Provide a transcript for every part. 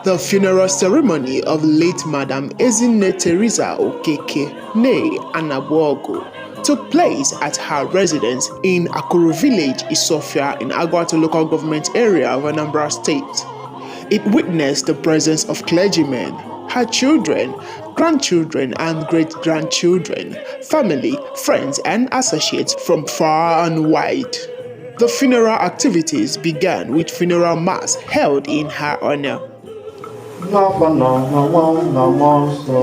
The funeral ceremony of late Madam Ezinne Theresa Okeke, née Anagbuogu, took place at her residence in Akuru Village, Isuofia, in Aguata local government area of Anambra State. It witnessed the presence of clergymen, her children, grandchildren and great-grandchildren, family, friends and associates from far and wide. The funeral activities began with funeral mass held in her honor. N'afa Nna na Nwa na Mmụọ Nsọ.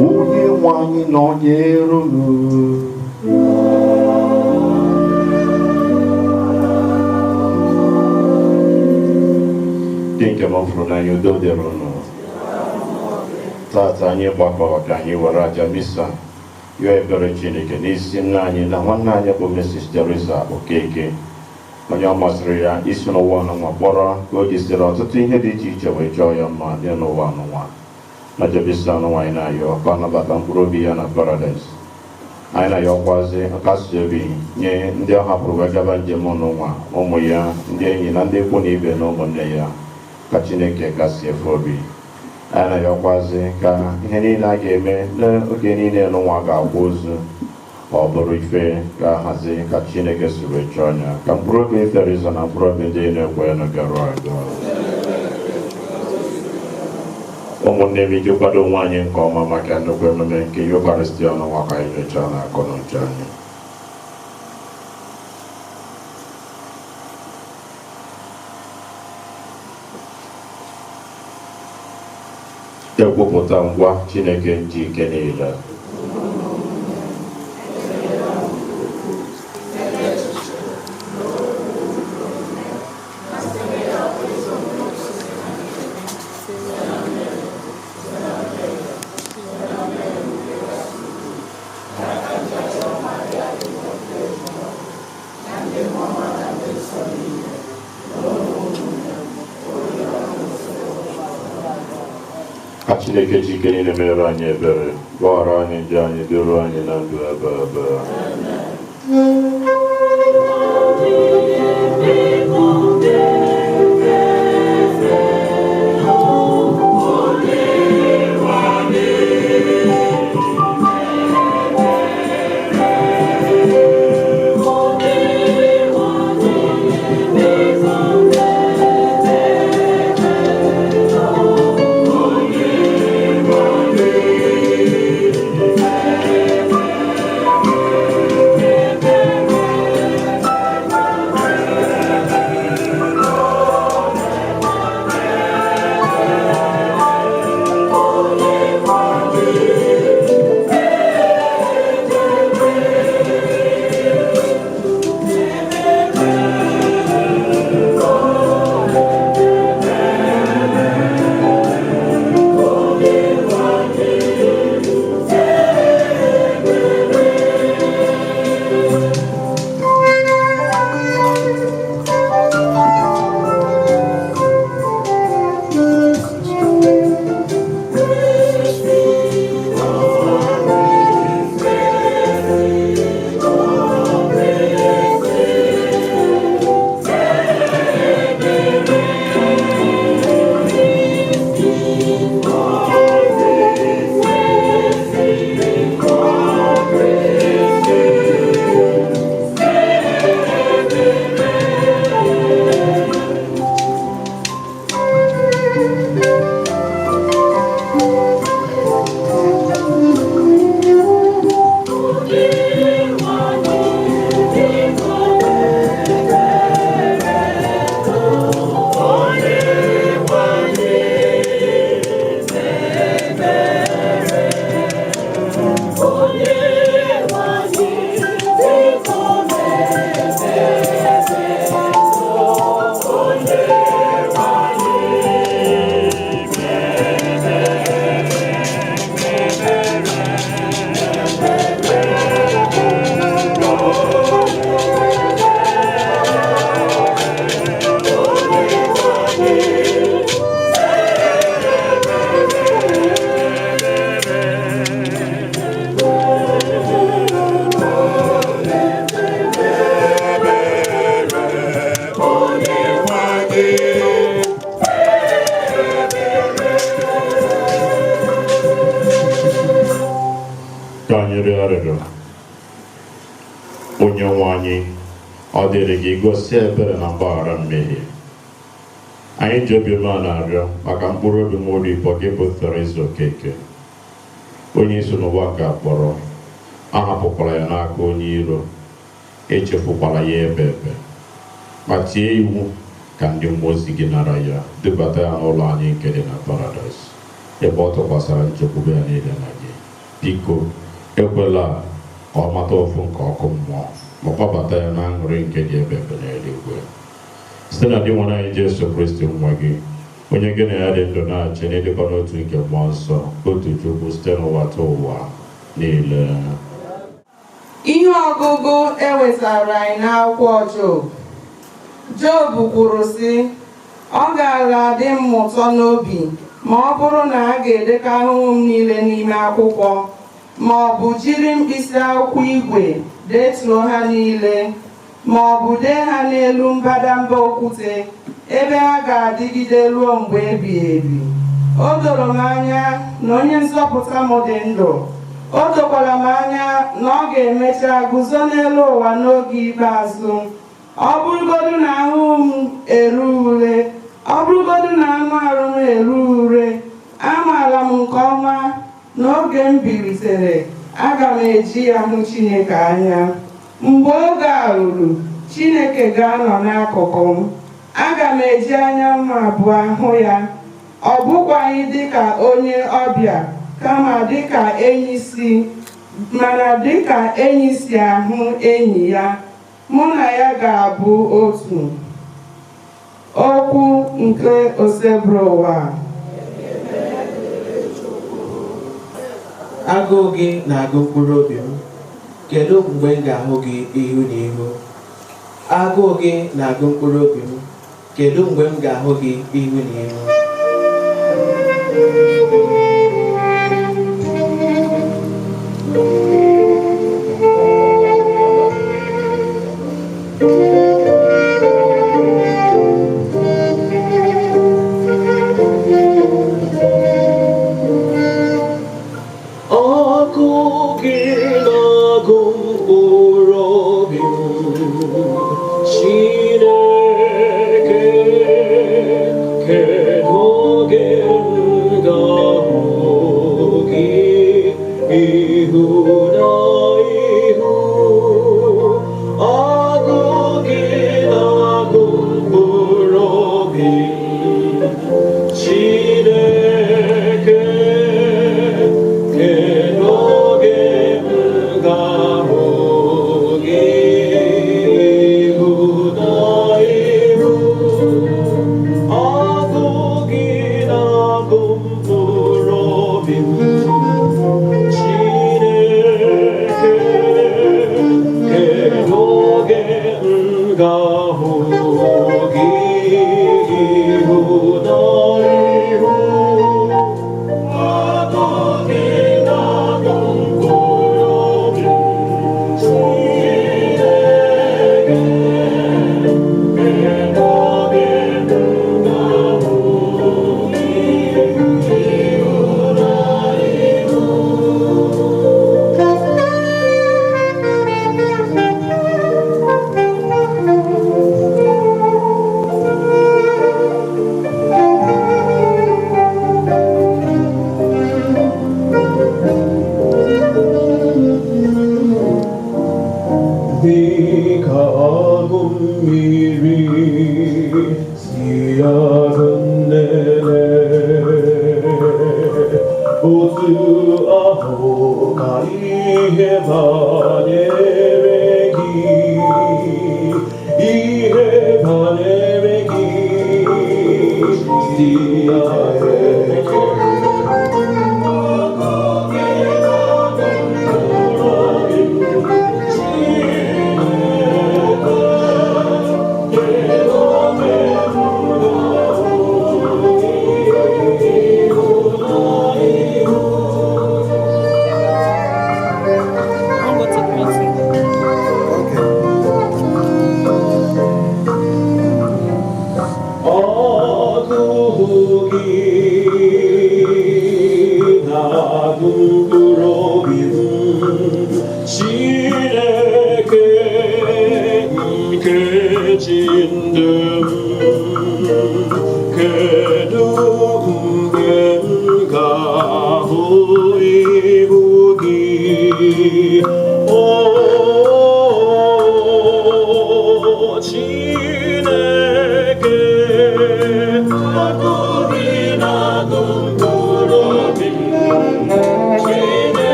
Onye nwe anyị nọnyere unu. Ndị nke m fụrụ n'anya, udo dịrị unu. Tata anyị gbakọrọ ka anyị were aja misa yọọ ebere Chineke n'isi nne anyị na nwanne anyị bụ Mrs. Theresa Okeke, onye ọ masịrị ya isi n'ụwa n'ụwa kpọrọ ka o jisiri ọtụtụ ihe dị iche iche wee chọọ ya mma dị n'ụwa n'ụwa. Na aja misa n'ụwa, anyị na-ayọ ka ọ nabata mkpụrụ obi ya na paradaịs. Anyị na-ayọkwazi nkasi obi nye ndị ọ hapụrụ wee gaba njem n'ụwa, ụmụ ya, ndị enyi na ndị ikwu na ibe na ụmụnne ya, ka Chineke kasie efe obi. Anyị na-ayọkwazi ka ihe niile a ga-eme n'oge niile n'ụwa ga-akwa ozu, ọ bụrụ ife ga-ahazi ka Chineke si wee chọọ anya, ka mkpụrụ obi Theresa na mkpụrụ obi ndị na-ekwe garuo aga. Ụmụnne m, iji kwado onwe anyị nke ọma maka nnukwu emume nke Eucharistia ọnụnwa, ka anyị nyochaa na akọ na uche anyị. Ekwupụta ngwa Chineke ji ike niile. Ka Chineke ji ike niile mere anyị ebere, gbaghara anyị njọ anyị, duru anyị na ndụ ebe ebe. Ka anyị rịọ arịrịọ. Onye nwe anyị, ọ dịrị gị gosi ebere na mgbaghara mmehie. Anyị ji obi umeala arịọ maka mkpụrụ obi nwa gị bụ Theresa Okeke, onye isi n'ụwa nke akpọrọ. Ahapụkwala ya n'aka onye iro, echefukwala ya ebe ebe, ma tie iwu ka ndị mmụọ ozi gị nara ya, dubata ya n'ụlọ anyị nke dị na paradaịs, ebe ọ tụkwasara nchekwube ya niile na gị. Biko ekwela ka ọ mata ụfụ nke ọkụ mmụọ, ma kpọbata ya na aṅụrị nke dị ebe ebe n'eluigwe, site na Dinwenụ anyị Jesu Kristi nwa gị, onye gị na ya dị ndụ na-achị n'ịdịkọ n'otu nke mmụọ nsọ, otu Chukwu, site n'ụwa ta ụwa niile. Ihe ọgụgụ e wetara anyị n'akwụkwọ Job. Job kwuru sị, ọ gaara adị m ụtọ n'obi ma ọ bụrụ na a ga-edekọ ahụhụ m niile n'ime akwụkwọ, ma ọ bụ jiri mkpịsị akwụkwọ igwe detuo ha niile, ma ọ bụ dee ha n'elu mbadamba okwute, ebe ha ga-adịgide ruo mgbe ebighị ebi. O doro m anya na onye nzọpụta m dị ndụ. O dokwara m anya na ọ ga-emecha guzo n'elu ụwa n'oge ikpeazụ. Ọ bụrụgodu na ahụhụ m eru ure, ọ bụrụgodu na anụ arụ m eru ure, amaara m nke ọma na oge m bilitere, aga m eji ya hụ Chineke anya. Mgbe oge a ruru, Chineke ga-anọ n'akụkụ m. Aga m eji anya m abụọ hụ ya. Ọ bụkwaghị dịka onye ọbịa, kama dịka enyi si mana dịka enyi si ahụ enyi ya, mụ na ya ga-abụ otu. Okwu nke Osebụrụwa. Agụụ gị na-agụ mkpụrụ obi m. Kedu mgbe m ga-ahụ gị ihu na ihu? Agụụ gị na-agụ mkpụrụ obi m. Kedu mgbe m ga-ahụ gị ihu na ihu? Ọkụ gị na-agụ mkpụrụ obi m, Chineke, kedu oge m ga-ahụ gị ihu na ihu? Agụụ gị na-agụ mkpụrụ obi m, Chineke, kedu oge m ga-ahụ gị ihu na ihu? Agụụ gị na-agụ mkpụrụ obi m, Chineke, kedu oge m ga-ahụ gị ihu na ihu? Agụụ gị na-agụ mkpụrụ obi m, Chineke, kedu oge m ga-ahụ gị ihu na ihu? Dịka agụ mmiri si agụ nnene, otu ahụ ka ihe banyere gị, ihe banyere gị si eke. Agụụ gị na-agụ mkpụrụ obi m, Chineke, kedu oge m ga-ahụ gị ihu na ihu?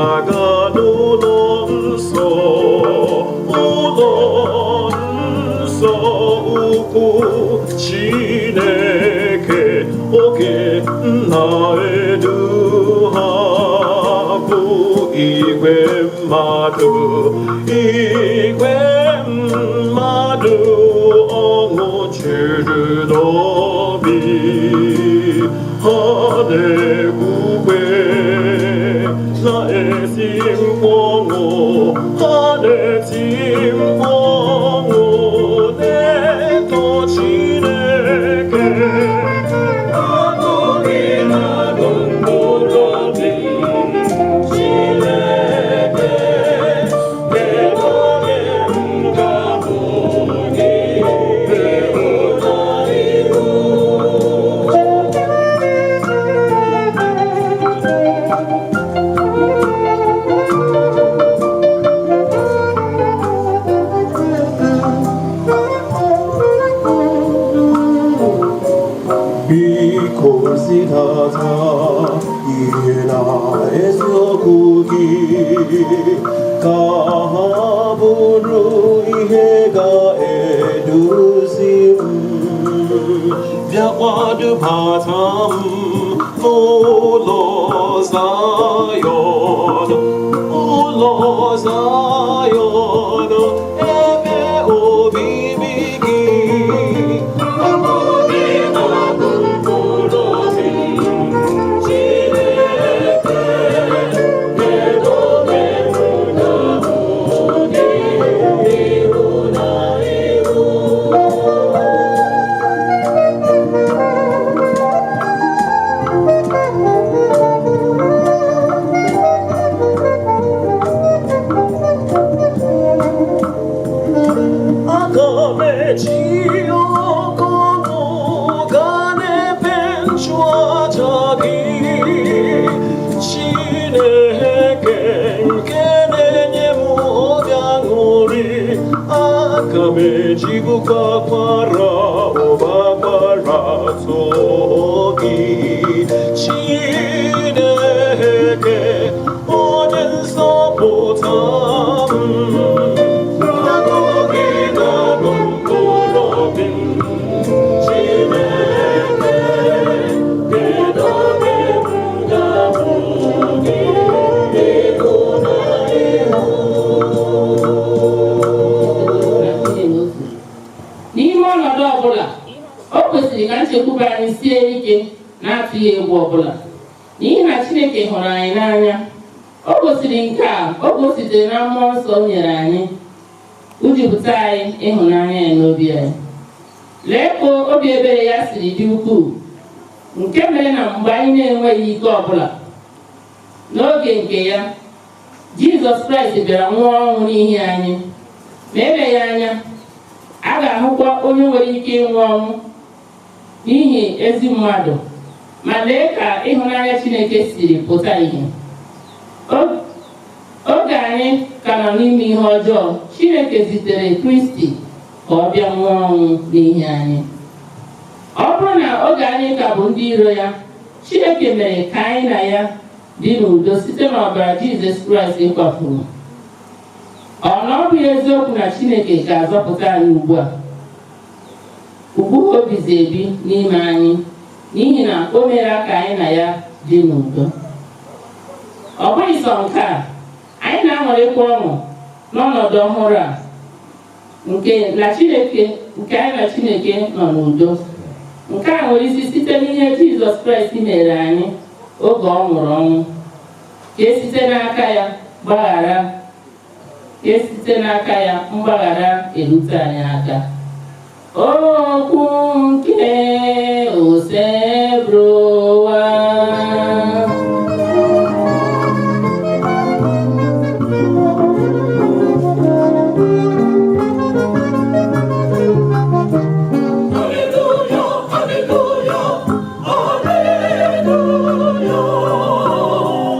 ga-aga n'ụlọ nsọ, ụlọ nsọ ukwu Chineke, oge na-edu ha bụ igwe mmadụ, igwe mmadụ ọṅụ juru n'obi. Ha na-ekwukwe na-eti mkpu ọṅụ, ha na-eti mkpu ọṅụ na-eto Chineke. Agụụ gị na-agụ mkpụrụ obi. Chineke, kedu oge m ga-ahụ gị ihu na ihu? Biko zidata ihe na eziokwu gị, ka ha bụrụ ihe ga-eduzi m, bịakwa dubata m n'ụlọ Zayọn, ụlọ Zayọn, ebe obibi gị. Agụụ gị na-agụ mkpụrụ obi. Chineke, kedu oge m ga-ahụ gị ihu na ihu? Aga m eji oke ọṅụ gaa n'ebe nchụaja gị, Chineke nke na-enye m obi aṅụrị. Aga m ejibukwa akwara ụbọ akwara too gị, Chineke onye nzọpụta m. Agụụ gị na-agụ mkpụrụ obi m. Chineke, kedu oge m ga-ahụ gị ihu na ihu? N'ime ọnọdụ ọbụla, o kwesịrị ka nchekwube anyị sie ike na-atụghị egwu ọbụla, n'ihi na Chineke hụrụ anyị n'anya. O gosiri nke a oge o sitere na Mmụọ Nsọ o nyere anyị ujupụta anyị ịhụnanya ya n'obi anyị. Lee ka obi ebere ya siri dị ukwuu, nke mere na mgbe anyị na-enweghị ike ọbụla, n'oge nke ya, Jizọs Kraịst bịara nwụọ ọnwụ n'ihi anyị. Ma eleghị anya, a ga-ahụkwa onye nwere ike ịnwụ ọnwụ n'ihi ezi mmadụ. Ma lee ka ịhụnanya Chineke siri pụta ìhè. Oge anyị ka nọ n'ime ihe ọjọọ, Chineke zitere Kristi ka ọ bịa nwụọ ọnwụ n'ihi anyị. Ọ bụrụ na oge anyị ka bụ ndị iro ya, Chineke mere ka anyị na ya dị n'udo site n'ọbara Jizọs Kraịst kwafuru, ọ na ọ bụghị eziokwu na Chineke ga-azọpụta anyị ugbu a, ugbu o bizi ebi n'ime anyị, n'ihi na o meela ka anyị na ya dị n'udo? Ọ bụghị sọ nke a, anyị na-aṅụrịkwa ọṅụ n'ọnọdụ ọhụrụ a nke na Chineke, nke anyị na Chineke nọ n'udo. Nke a nwere isi site n'ihe Jizọs Kraịst mere anyị oge ọ nwụrụ ọnwụ, ka esite n'aka ya gbaghara, ka esite n'aka ya mgbaghara erute anyị aka. Okwu nke Osebụrụwa. Hallelujah, hallelujah, hallelujah,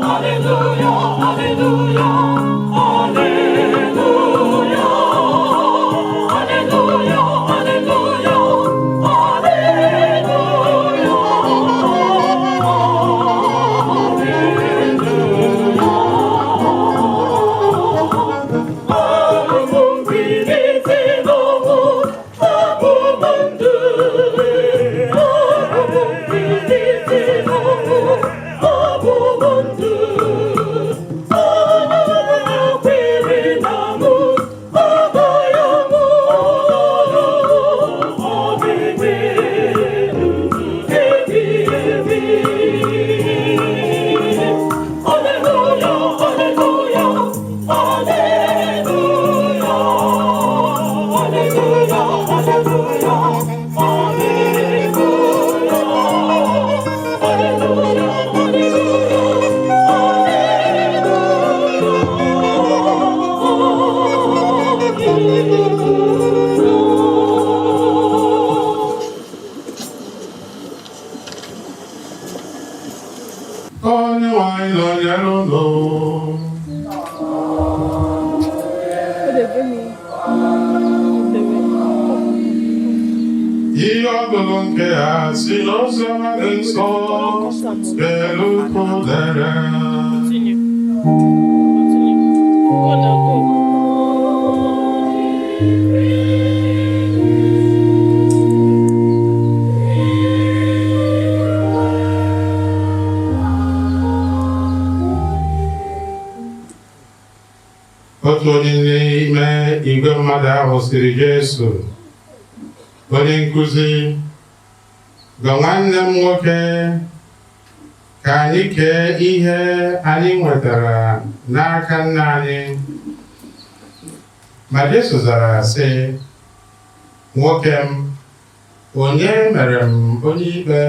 hallelujah, hallelujah, hallelujah, hallelujah, hallelujah, hallelujah. nọnyere unu. Ihe ọgụgụ nke a si n'Oziọma dị nsọ nke Luk dere. Continue. Continue. Go now, go. Otu onye n'ime igwe mmadụ ahụ sịrị Jesu, "Onye nkụzi, gwa nwanne m nwoke ka anyị kee ihe anyị nwetara n'aka nna anyị." Ma Jesu zara sị, "Nwoke m, onye mere m onye ikpe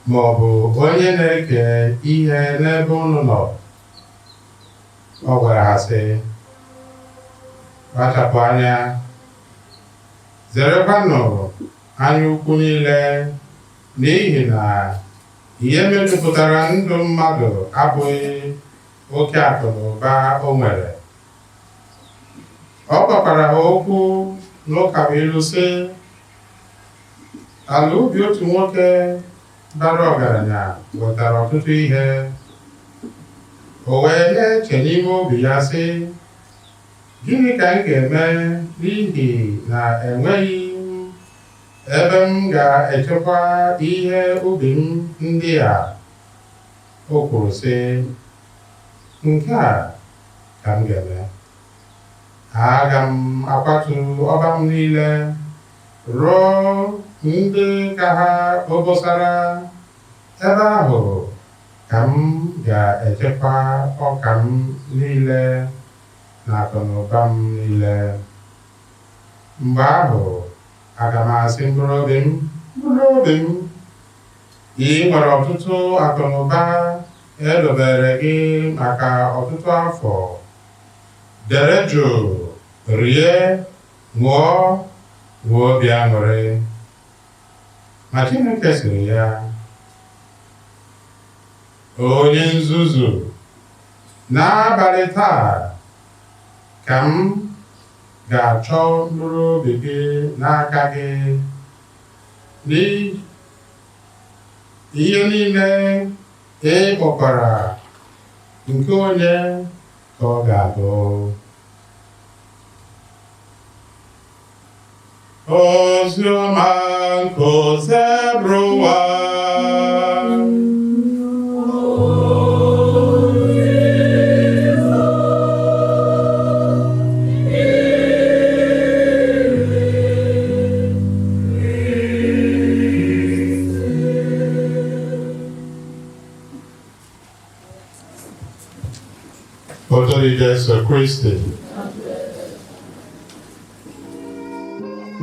ma ọ bụ onye na-eke ihe n'ebe unu nọ?" Ọ gwara ha sị, "Kpachapụ anya, zerekwanụ anya ukwu niile, n'ihi na ihe mejupụtara ndụ mmadụ abụghị oke akụ na ụba o nwere." Ọ gwakwara ha okwu n'ụkabụilu sị, "Ala ubi otu nwoke bara ọgaranya wetara ọtụtụ ihe. O wee na-eche n'ime obi ya sị, 'Gịnị ka m ga-eme n'ihi na enweghị m ebe m ga-echekwa ihe ubi m ndị a?' O kwuru sị, 'Nke a ka m ga-eme. Aga m akwatu ọba m niile, rụọ ndị ka ha obosara. Ebe ahụ ka m ga-echekwa ọka m niile na akụnụba m niile. Mgbe ahụ, aga m asị mkpụrụ obi m, Mkpụrụ obi m, ị nwere ọtụtụ akụnụba edobere gị maka ọtụtụ afọ. Dere jụụ, rie, ṅụọ, nwee obi aṅụrị.' Ma Chineke sịrị ya, 'Onye nzuzu, n'abalị taa ka m ga-achọ mkpụrụ obi gị n'aka gị. Ihe niile ị kpọkọrọ, nke onye ka ọ ga-abụ?'" Oziọma nke Osebụrụwa. Otito Jesu Kristi.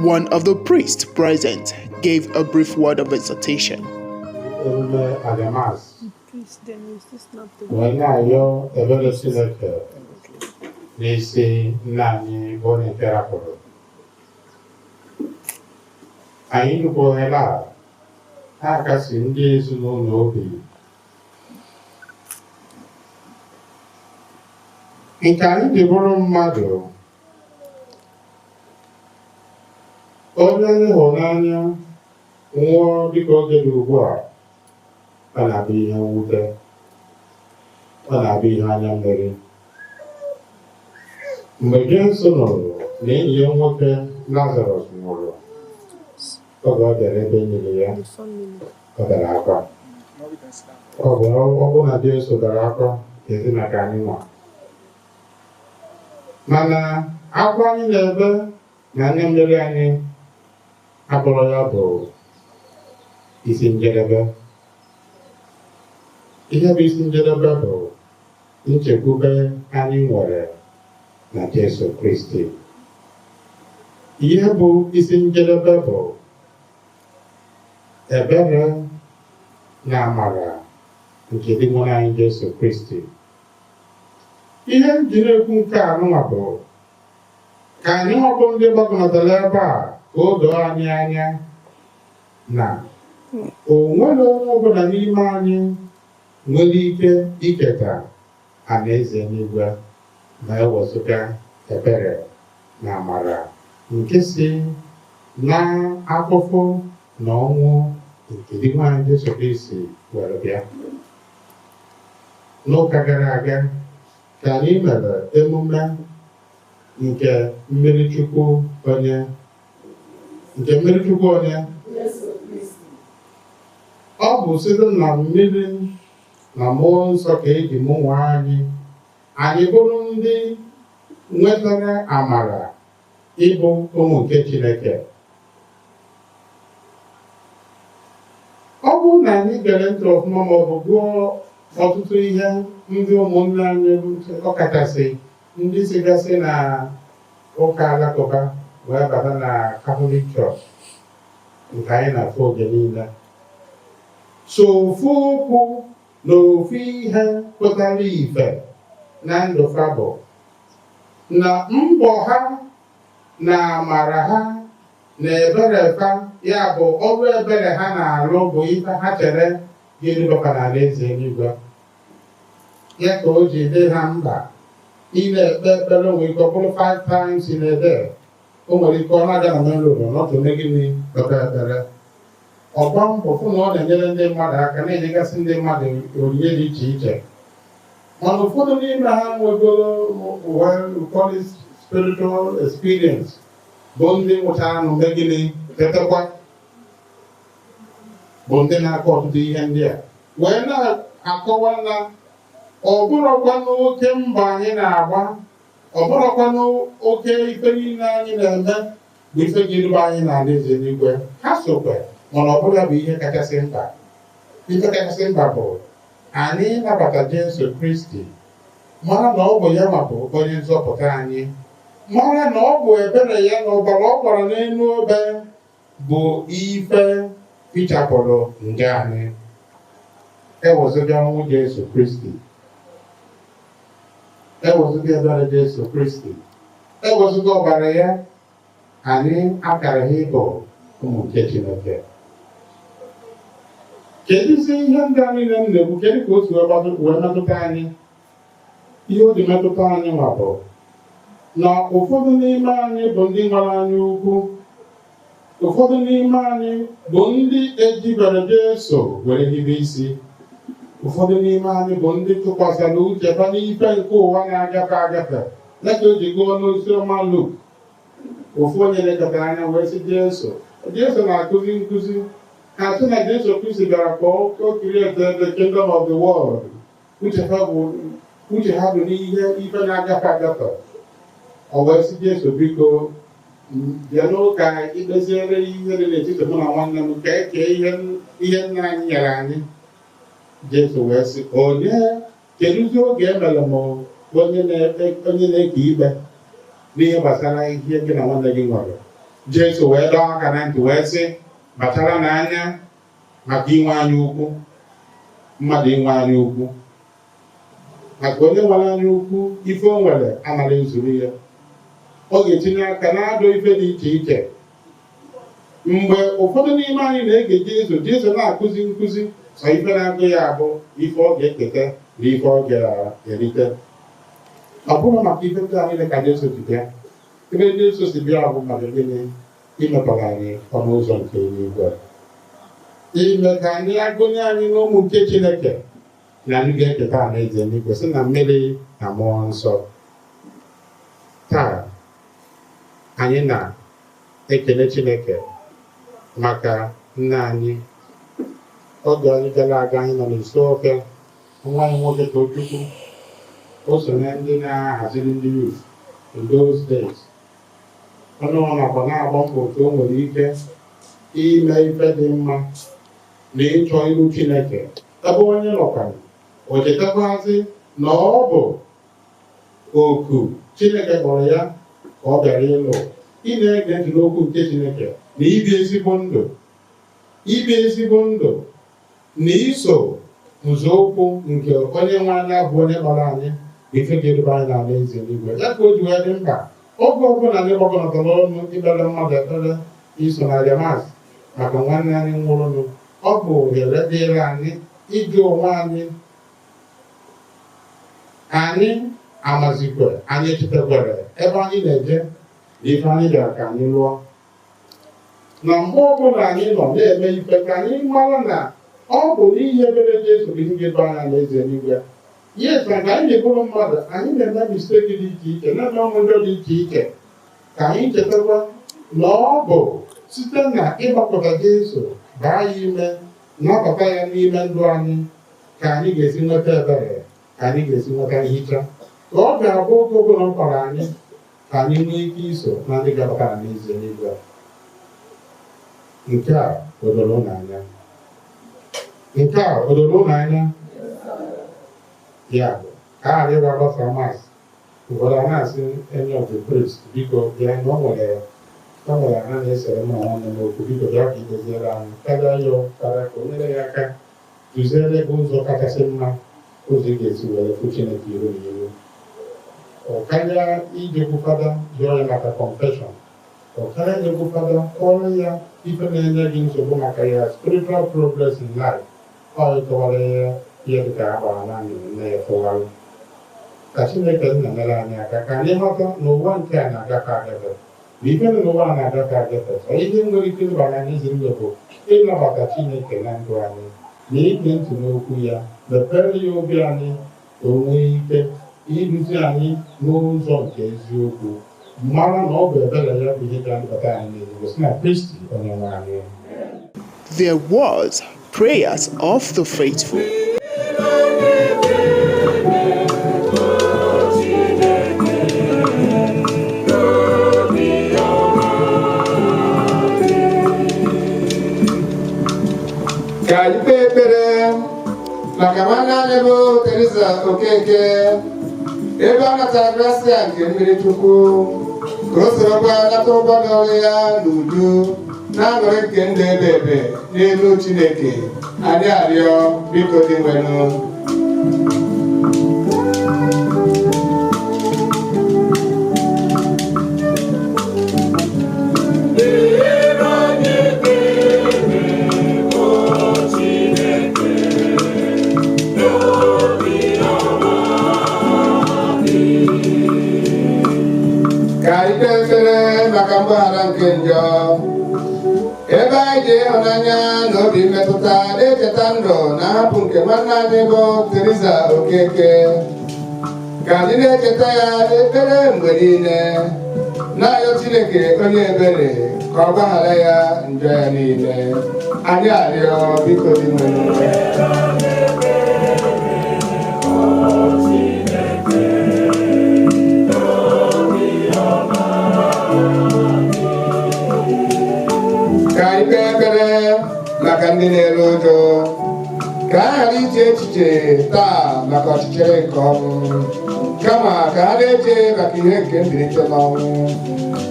One of the priests present gave a brief word of exhortation. Emume aja Mass wee na-ayọ ebere Chineke n'isi nna anyị bụ onye nke rapụrụ anyị. Nnukwu ohere a na-akasi ndị ezinụlọ obi nke anyị ji bụrụ mmadụ. Onye anyị hụrụ n'anya nwụọ dịka oge dị ugbu a, ọ na-abụ ihe mwute, ọ na-abụ ihe anya mmiri. Mgbe Jesu nụrụ na enyi ya nwoke Lazarọs nwụrụ, oge ọ bịara ebe e ya, ọ bere akwa. Ọ bụ na Jesu bere akwa, ezi maka anyị nwa. Mana akwa anyị na-ebe na anya mmiri anyị abụrụ ya bụ isi njedebe. Ihe bụ isi njedebe bụ nchekwube anyị nwere na Jesu Kristi. Ihe bụ isi njedebe bụ ebere na amara nke Dinwenụ anyị Jesu Kristi. Ihe m ji na-ekwu nke a nụnwa bụ ka anyị nwabụ ndị gbakọnatara ebe a, ka o doo anyị anya na o nwere onye ọbụla n'ime anyị nwere ike iketa alaeze eluigwe ma ewezụga ebere na amara nke si na afụfụ na ọnwụ nke Dinwenụ Jesu Kristi were bịa. N'ụka gara aga ka anyị mere emume nke mmiri Chukwu onye nke mmiri Chukwu onye ọ bụ site na mmiri na mmụọ nsọ ka eji mụnwa anyị, anyị bụrụ ndị nwetara amara ịbụ ụmụ nke Chineke. Ọ bụrụ na anyị gere ntị ọfụma ma ọ bụ gụọ ọtụtụ ihe ndị ụmụnne anyị, ọkachasị ndị sigasị na ụka alakụba wee bata na Catholic Church nke anyị na-afụ oge niile, so ofu okwu na ofu ihe pụtara ife na ndụ fa bụ na mbọ ha na amara ha na ebere fa, ya bụ ọrụ ebere ha na-alụ, bụ ife ha chere ga-eduba n'alaeze eluigwe. Ya ka o ji dị ha mkpa ị na-ekpe ekpere. Nwere ike ọ bụrụ five times in a day. O nwere ike ọ na-aga na main road nọtụ eme gịnị, kpebe ekpere. Ọgba mbọ fụ na ọ na-enyere ndị mmadụ aka, na-enyegasị ndị mmadụ onyinye dị iche iche. Mana ụfọdụ n'ime ha nwegoro, well, we call it spiritual experience, bụ ndị nwụchara nụ mee gịnị, tetekwa, bụ ndị na-akọ ọtụtụ ihe ndị a wee na-akọwa na ọ bụrụkwa n'oke mbọ anyị na-agba, ọ bụrụkwa n'oke ife niile anyị na-eme bụ ife ga-eduba anyị n'ala eze eluigwe. Ha sokwe, mana ọ bụrụ ya bụ ihe kachasị mkpa. Ife kachasị mkpa bụ anyị nabata Jesu Kristi, mara na ọ bụ ya ma bụ onye nzọpụta anyị, mara na ọ bụ ebere ya na ọbara ọ gbara n'elu obe bụ ife fichapụrụ njọ anyị. Ewezụga ọnwụ Jesu Kristi, ewezụga ebere Jesu Kristi, ewezụga ọbara ya, anyị akaraghị ịbụ ụmụ nke Chineke. Kedụzi ihe ndị a niile m na-ekwu, kedu ka o si wee metụta anyị? Ihe o ji metụta anyị nwa bụ na ụfọdụ n'ime anyị bụ ndị nwere anya ukwu, ụfọdụ n'ime anyị bụ ndị ejibere Jesu were hibe isi, ụfọdụ n'ime anyị bụ ndị tụkwasịrị uche ba n'ife nke ụwa na-agafe agafe. Dịka o ji gụọ n'ozi ọma Luk, ofu onye lekọtara anya wee sị Jesu, Jesu na-akụzi nkụzi ha sị na Jesu Kristi bịara ka o create the kingdom of the world. Uche ha bụ, uche ha bụ n'ihe ife na-agafe agafe. Ọ wee sị Jesu, biko bịa n'ụka ikpeziere ihe dị n'etiti mụ na nwanne m, ka e kee ihe nna anyị nyere anyị. Jesu wee sị, onye kedụzi oge emere m onye na-eke ikpe n'ihe gbasara ihe gị na nwanne gị nwere? Jesu wee dọọ aka na ntị wee sị, kpachara n'anya maka inwe anya ukwu. Mmadụ inwe anya ukwu, maka onye nwere anya ukwu, ife o nwere anaghị ezuru ya. Ọ ga-etinye aka na-adọ ife dị iche iche. Mgbe ụfọdụ n'ime anyị na-ege Jesu, Jesu na-akụzi nkụzi, sọ ife na-agụ ya bụ ife ọ ga-eketa na ife ọ ga-erite. Ọ bụrụ maka ife ndị a niile ka Jesu ji bịa. Ebe Jesu si bịa bụ maka gịnị? Imepere anyị ọnụ ụzọ nke eluigwe, ime ka anyị agụnye anyị n'ụmụ nke Chineke, na anyị ga-eketa alaeze eluigwe si na mmiri na mmụọ nsọ. Taa anyị na-ekele Chineke maka nna anyị. Oge anyị gara aga, anyị nọ n'Isuọfịa, nwa anyị nwoke Tochukwu, o so na ndị na-ahaziri ndị youth in those days. Ọnụ ọ nakwa na-agba mbọ otu o nwere ike ime ife dị mma na ịchọ iru Chineke. Ebe onye nọkwara, o chetakwazi na ọ bụ oku Chineke kpọrọ ya ka ọ bịara ịlụ, ị na-ege ntị n'okwu nke Chineke na ibi ezigbo ndụ, ibi ezigbo ndụ na iso nzọụkwụ nke onye nwe anya bụ onye kpọrọ anyị, bụ ife ga-eduba anyị n'ala eze eluigwe. Ya ka o ji wee dị mkpa, oge ọbụla anyị gbakọnatara ọnụ ikpere mmadụ ekpere, iso na aja Mass maka nwanne anyị nwụrụnụ, ọ bụ ohere dịịrị anyị ịjụ onwe anyị. Anyị amazikwe, anyị echetakwere ebe anyị na-eje na ife anyị bịara ka anyị lụọ. Na mgbe ọbụla anyị nọ na-eme ife, ka anyị mara na ọ bụ n'ihi ebere Jesu bụ ihe ga-edu anyị alaeze eluigwe. Yes, maka anyị na-eburu mmadụ, anyị na-eme mistake dị iche iche, na-eme ọmụjọ dị iche iche, ka anyị chetakwa na ọ bụ site na ịgbapụta Jesu baa ya ime, nabata ya n'ime ndụ anyị, ka anyị ga-esi nweta ebere, ka anyị ga-esi nweta nhicha, ka ọ ga-abụ oge ọbụla ọ kpọrọ anyị, ka anyị nwee ike iso na ndị ga-abata n'eze eluigwe. Nke a o doro unu anya? Nke a o doro unu anya? Ya bụ, ka a ghara ịgba gbasa Mass, ụfọdụ a na-asị any of the priest, "Biko bịa, na o nwere ha na-esere m na nwanne m okwu, biko bịa ka idoziere anyị." Karịa ya, karịa ka o nyere ya aka duziere gị ụzọ kachasị mma, ụzọ ị ga-esi were fụ Chineke iru na iru. Ọ karịa ijekwu fada jụọ ya maka confession, ọ karịa ijekwu fada kọrọ ya ife na-enye gị nsogbu maka ya spiritual progress in life. Ọ ịkọwara ya ihe dịka a gbara na nne ya fụgharị. Ka Chineke nna nyere anyị aka ka anyị ghọta na ụwa nke a na-agafe agafe, na ife dị n'ụwa a na-agafe agafe. Sọ ihe nwere ike ịbanye anyị ezi ndụ bụ ịnabata Chineke na ndụ anyị na ige ntị n'okwu ya, mepere ya obi anyị ka o nwee ike iduzi anyị n'ụzọ nke eziokwu, mara na ọ bụ ebere ya bụ ihe ga-adịbata anyị n'eluigwe, si na Kristi onye nwe anyị. There was prayers of the faithful. Ka anyị kpee ekpere maka nwanne anyị bụ Teresa Okeke, ebe ọ natara grasia nke mmiri Chukwu, ka o sorokwa nata ụgwọ dọrọ ya n'uju na-aṅụrị nke ndụ ebe ebe n'elu Chineke. Anyị arịọ, biko, Dinwenụ. Ka anyị kpee ekpere maka mgbaghara nke njọ, ebe anyị ji ịhụnanya na obi mmetụta na-echeta ndụ na nhapụ nke nwanne anyị bụ Teresa Okeke. Ka anyị na-echeta ya n'ekpere mgbe niile, na-arịọ Chineke onye ebere ka ọ gbaghara ya njọ ya niile. Anyị arịọ, biko, Dinwenụ. Ka anyị kpee ekpere maka ndị na-eru ụjụ, ka ha ghara iche echiche taa maka ọchịchịrị nke ọnwụ, kama ka ha na-eche maka ihe nke mbilite n'ọnwụ,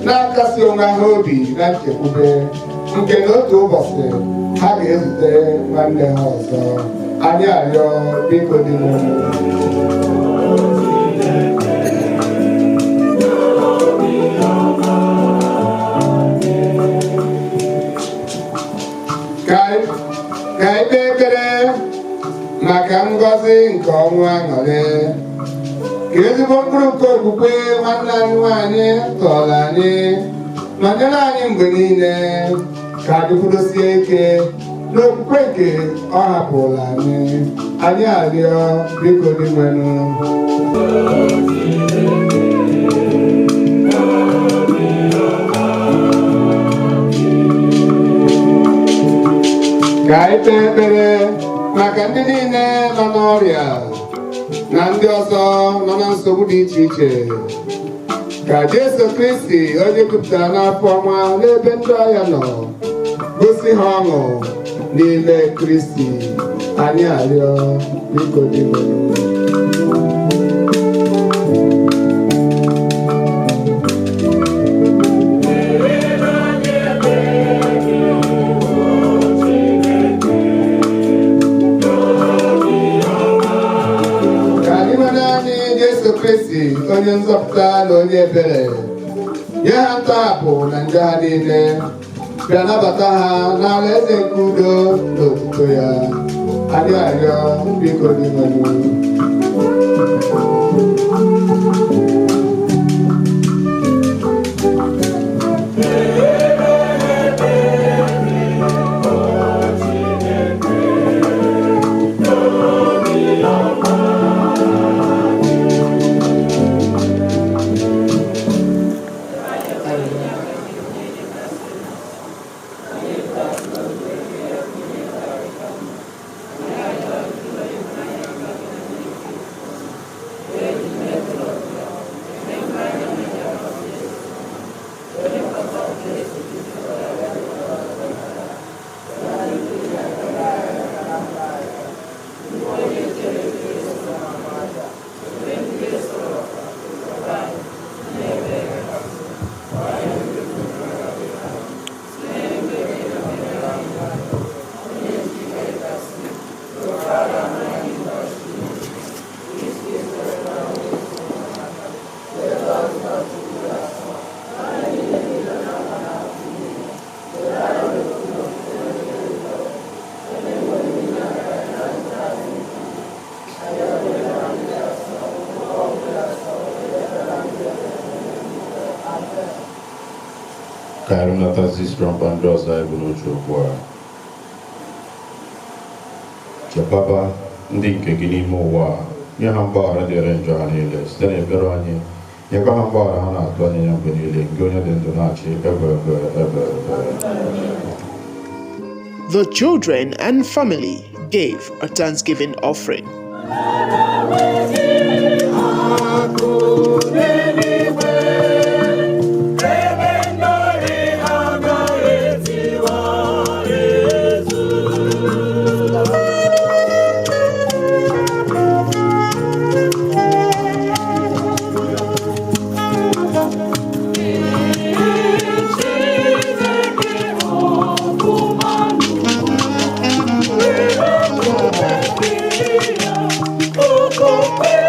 na-akasi onwe ha obi na nchekwube nke na otu ụbọchị ha ga-ezute nwanne ha ọzọ. Anyị arịọ, biko, Dinwenụ. Ka anyị kpee ekpere maka ngọzi nke ọnwụ aṅụrị, ka ezigbo mkpụrụ nke okwukwe nwanne anyị nwanyị tọọrọ anyị nọnyere anyị mgbe niile, ka anyị kwudosie ike n'okwukwe nke ọ hapụrụ anyị. Anyị arịọ, biko, Dinwenụ. Ka anyị kpee ekpere maka ndị niile nọ n'ọrịa na ndị ọzọ nọ na nsogbu dị iche iche, ka Jesu Kristi, onye jupụtara n'afọ ọma n'ebe ndị ọrịa nọ, gosi ha ọṅụ n'ime Kristi. Anyị arịọ, biko, Dinwenụ. Ka anyị nwere anyị Jesu Kristi, onye nzọpụta na onye ebere, nye ha ntọhapụ na njọ ha niile, bịa nabata ha n'ala eze nke udo na otuto ya. Anyị arịọ, biko, Dinwenụ. Ka anyị natazi isoro mkpa ndị ọzọ anyị bụ n'uche ugbu a. Chekwaba ndị nke gị n'ime ụwa a, nye ha mgbaghara dịrị njọ ha niile site n'ebere anyị, nyekwa ha mgbaghara ha na-atụ anya ya mgbe niile, nke onye dị ndụ na-achị ebe ebe ebe ebe. The children and family gave a thanksgiving offering. Oh,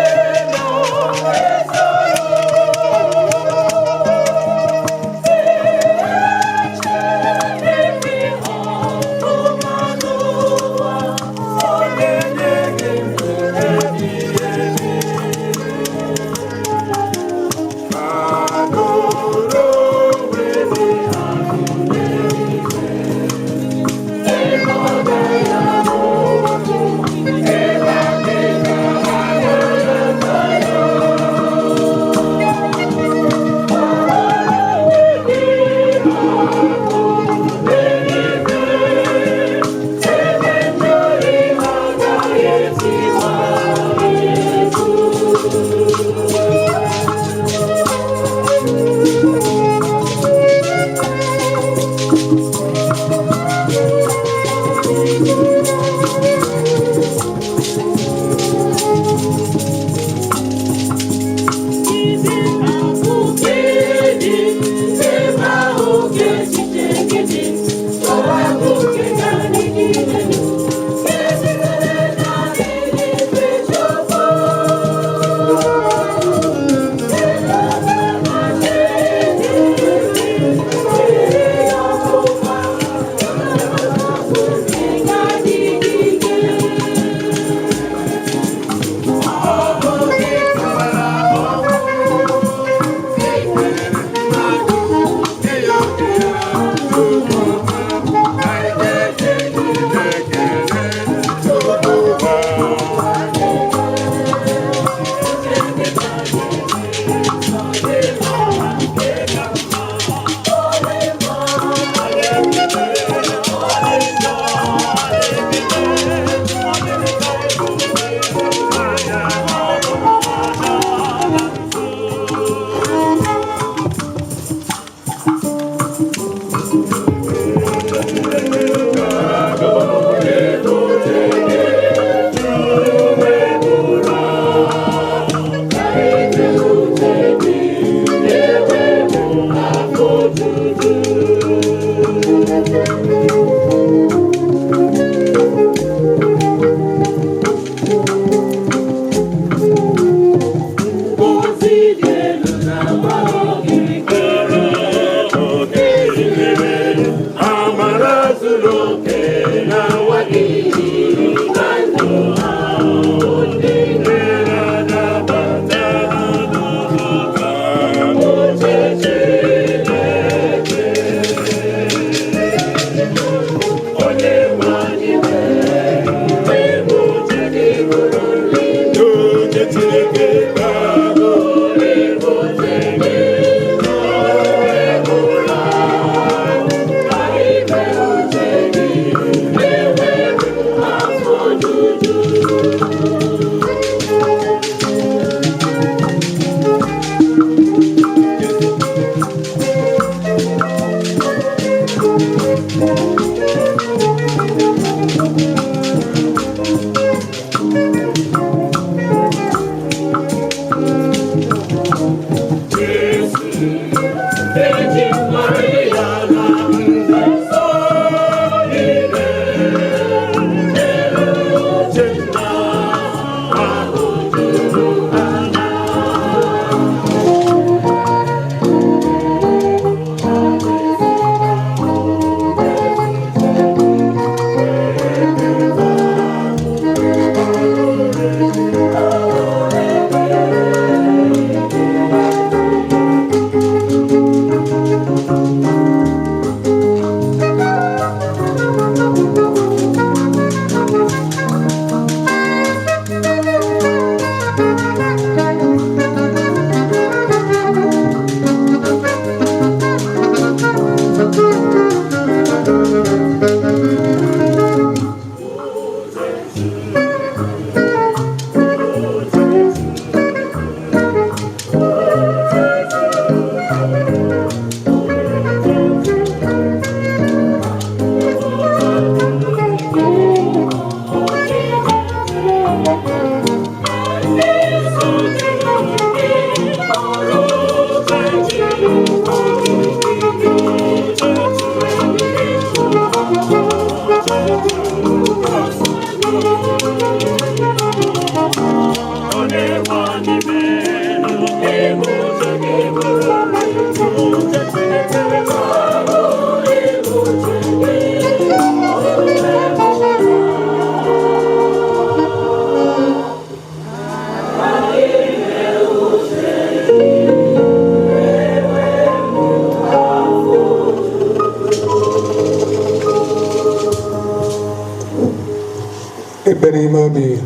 N'ime obi.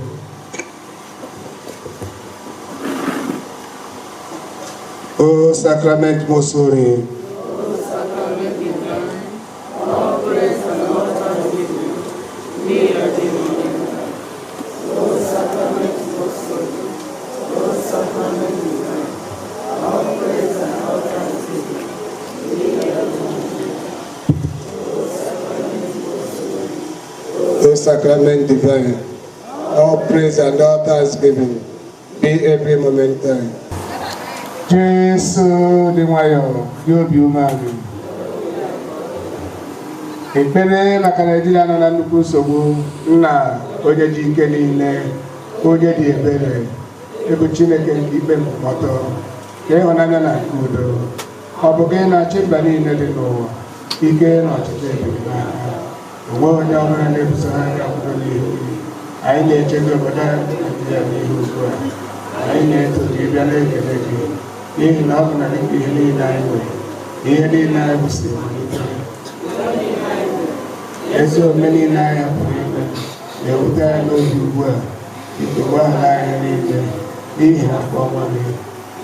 O Sacrament most holy, Sacrament divine, all praise and all thanksgiving, be every moment. O sacrament most holy, O sacrament divine, all praise and all thanksgiving, be every moment. O sacrament most holy, O Sacrament divine, all praise and all thanksgiving be every moment time. Jesu dị nwayọọ, dị obi umeala. Ekpere maka Naijiria nọ na nnukwu nsogbu. Nna, onye ji ike niile, onye dị ebere, ịbụ Chineke nke ikpe nkwụmọtọ, ka ịhụnanya na nke udo, ọ bụ gị na-achị mba niile dị n'ụwa. Ike na ọchịchị ebiri n'aka onwe onye ọbụla na-ebuso agha obodo n'ihu gị. Anyị na-eche gị obodo anyị bụ Naijiria n'ihu ugbu a. Anyị na-eto gị, bịa na-ekele gị, n'ihi na ọ bụ na gị ka ihe niile anyị nwere, ihe niile anyị kwụsịrị malite. Ezi omume niile anyị hapụrụ ime na-ewute anyị n'obi ugbu a. Biko gbaghara anyị niile n'ihi afọ ọma gị,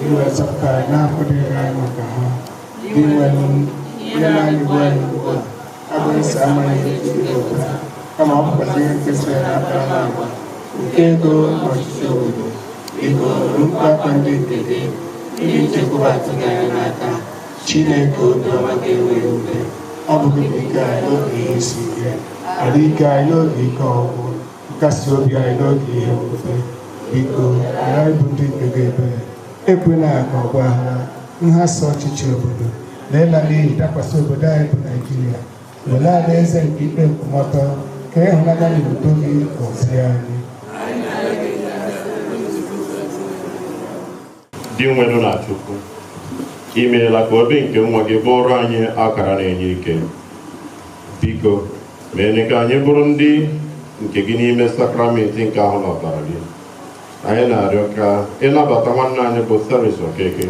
iwe zọpụta anyị na-akwụdịghị anyị maka ha. Dị nwere ihe na-anyị ugbu anyị ugbu a abụghị sọ amaghị ihe ndị ụta, kama ọ bụkwazi ihe nkesa ya na akparamagwa nke ego na ọchịchị obodo. Biko nụrụ mkpu akwa ndị nke gị, ndị nchekwaba atụghị anya n'aka. Chineke obiọma ga-enweghị ube, ọ bụ gị bụ ike anyị n'oge ihe isi ike, adị ike anyị n'oge ike ọgwụgwụ, nkasi obi anyị n'oge ihe mwute. Biko ghara ịbụ ndị nke gị ebere. Ekwela ka ọgba aghara, nhasa ọchịchị obodo na ịla n'iyi dakwasị obodo anyị bụ Naijiria. Were alaeze nke ikpe nkwụmọtọ ka ịhụnanya na udo gị gọzie anyị. Dinwenụ na Chukwu, i meela ka obi nke nwa gị bụrụ anyị akara na-enye ike. Biko mee ka anyị bụrụ ndị nke gị n'ime sakramenti nke ahụ na ọbara gị. Anyị na-arịọ ka ịnabata nwanne anyị bụ Theresa Okeke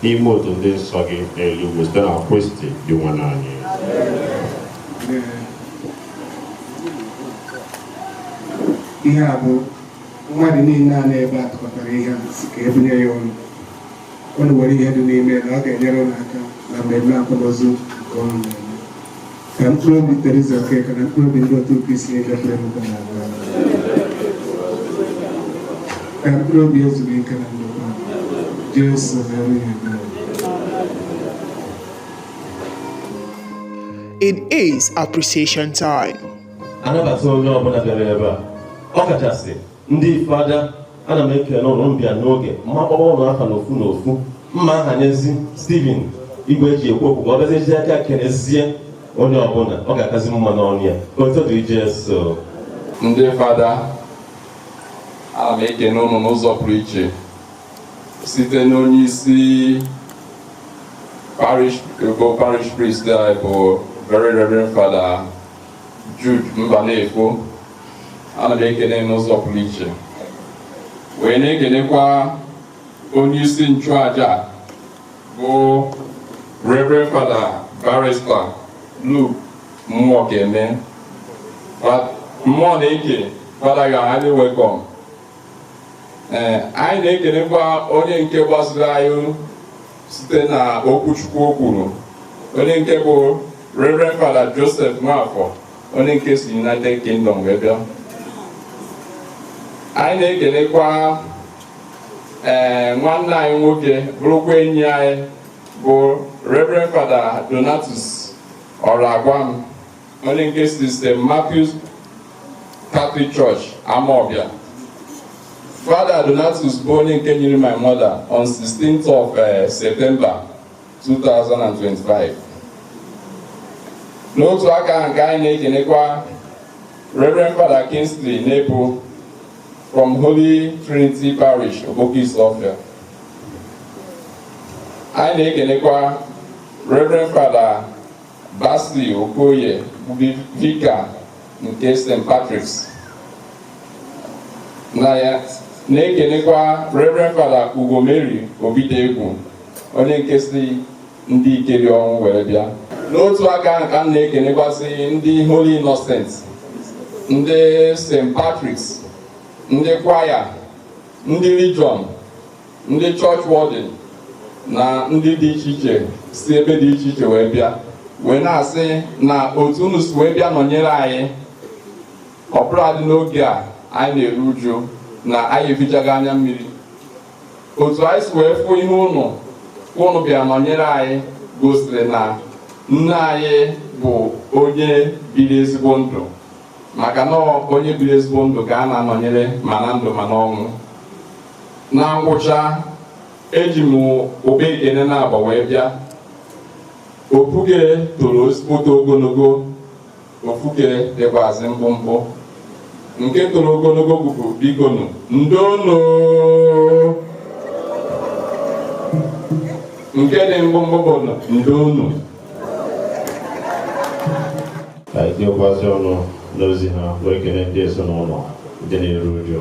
n'ime otu ndị nsọ gị n'eluigwe, site na Kristi Dinwenụ anyị. Ihe a bụ mmadụ niile a na-ebe a tụkọtara ihe a si ka ebunye ya ụnụ. Unu were ihe dị n'ime na ọ ga-enyere unu aka na mmemme akwamozu nke unu na-eme. Ka mkpụrụ obi Theresa Okeke na mkpụrụ obi ndị otu Kristi niile kwere ekwe na ala, ka mkpụrụ obi ezuru ike na ndokwa. Jesu mere ya ebere. It is appreciation time. Anabata onye ọbụla bịara ebe a, ọ kachasị ndị fada. Ana m ekele ụlọ mbịa n'oge mma kpọrọ ụlọ afa n'ofu n'ofu mma ahanyezi Steven igwe eji ekwu okwu ka ọ bịazie ji aka kenezie onye ọbụla. Ọ ga-akazi mma n'ọnụ ya. Otu dị Jesu. Ndị fada, ana m ekene unu n'ụzọ pụrụ iche site n'onye isi parish bụ parish priest anyị bụ Very Reverend Father Jude Mbanefo. Ana m ekene n'ụzọ pụrụ iche, wee na-ekenekwa onye isi nchụaja bụ Reverend Father Barrister Luke Mmụọkeme. Mmụọ na-eke Father, you are highly welcome. Ee, anyị na-ekenekwa onye nke gbasiri anyị site na okwuchukwu o kwuru, onye nke bụ Reverend Father Joseph Nwafọ, onye nke si United Kingdom wee bịa. Anyị na-ekelekwa nwanne anyị nwoke, bụrụkwa enyi anyị, bụ Reverend Father Donatus Ọragwam, onye nke si St. Matthew's Catholic Church, Amawbia. Father Donatus bụ onye nke nyere my mother on 16th of September 2025. N'otu aka ahụ nke anyị na-ekenekwa Reverend Father Kingsley Nebo from Holy Trinity Parish, Oboki Isuofia. Anyị na-ekenekwa Reverend Father Basil Okoye, vicar nke St. Patrick's. Na ya na-ekenekwa Reverend Father Ugo Mary Obidegwu, onye nke si ndị Ikeri ọnwụ were bịa. N'otu aka ahụ ka m na-ekenekwasị ndị Holy Innocents, ndị St. Patrick's. Ndị kwaya, ndị Legion, ndị church warden na ndị dị iche iche si ebe dị iche iche wee bịa, wee na-asị na otu unu si wee bịa nọnyere anyị, ọ bụladị n'oge a anyị na-eru uju na anyị efichaghị anya mmiri, otu anyị si wee fụ ihe unu unu bịa nọnyere anyị gosiri na nne anyị bụ onye biri ezigbo ndụ, maka na onye biri ezigbo ndụ ka a na-anọnyere ma na ndụ ma n'ọnwụ. Na ngwụcha, eji m ụba ekene na-agba wee bịa. Ofuke toro ezigbote ogologo, ofuke dịkwazị mkpụmkpụ. Nke toro ogologo bụbu bikonu ndonu, nke dị mkpụmkpụ bụ ndonu. Ka anyị tinyekwazị ọnụ n'ozi ha wee kelee ndị ezinụlọ ndị na-eru uju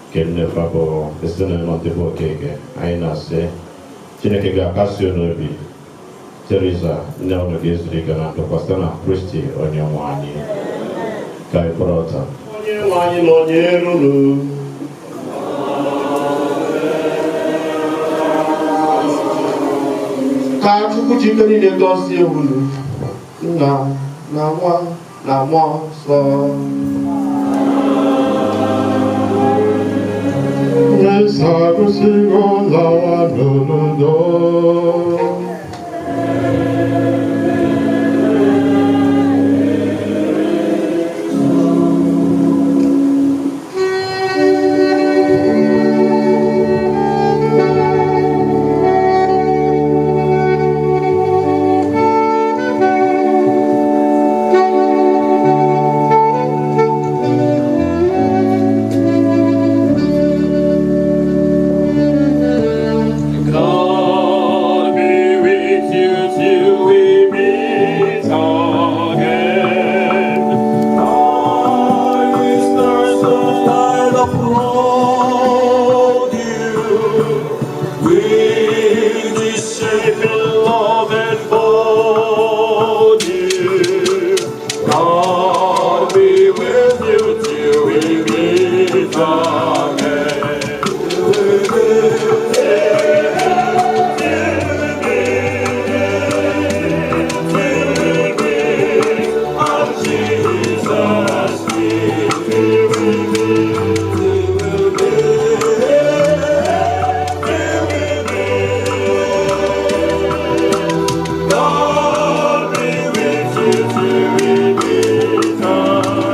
nke nnefa bụ ezinụlọ ndị bụ Okeke. Anyị na-asị Chineke ga-akasi unu obi. Teresa nne unu ga-ezuru ike na ndokwa site na Kristi onye nwe anyị. Ka anyị kwụrụ ọtọ. Onye nwe anyị nọnyere unu. Ka Chukwu ji ike niile gọzie unu, Nna na Nwa na Mmụọ Nsọ. Missa agụsigo, lawa n'udo. God be with you till we meet again. I will thirst and applaud you with this saving love and body. God be with you till we meet again. God be with you till we meet again.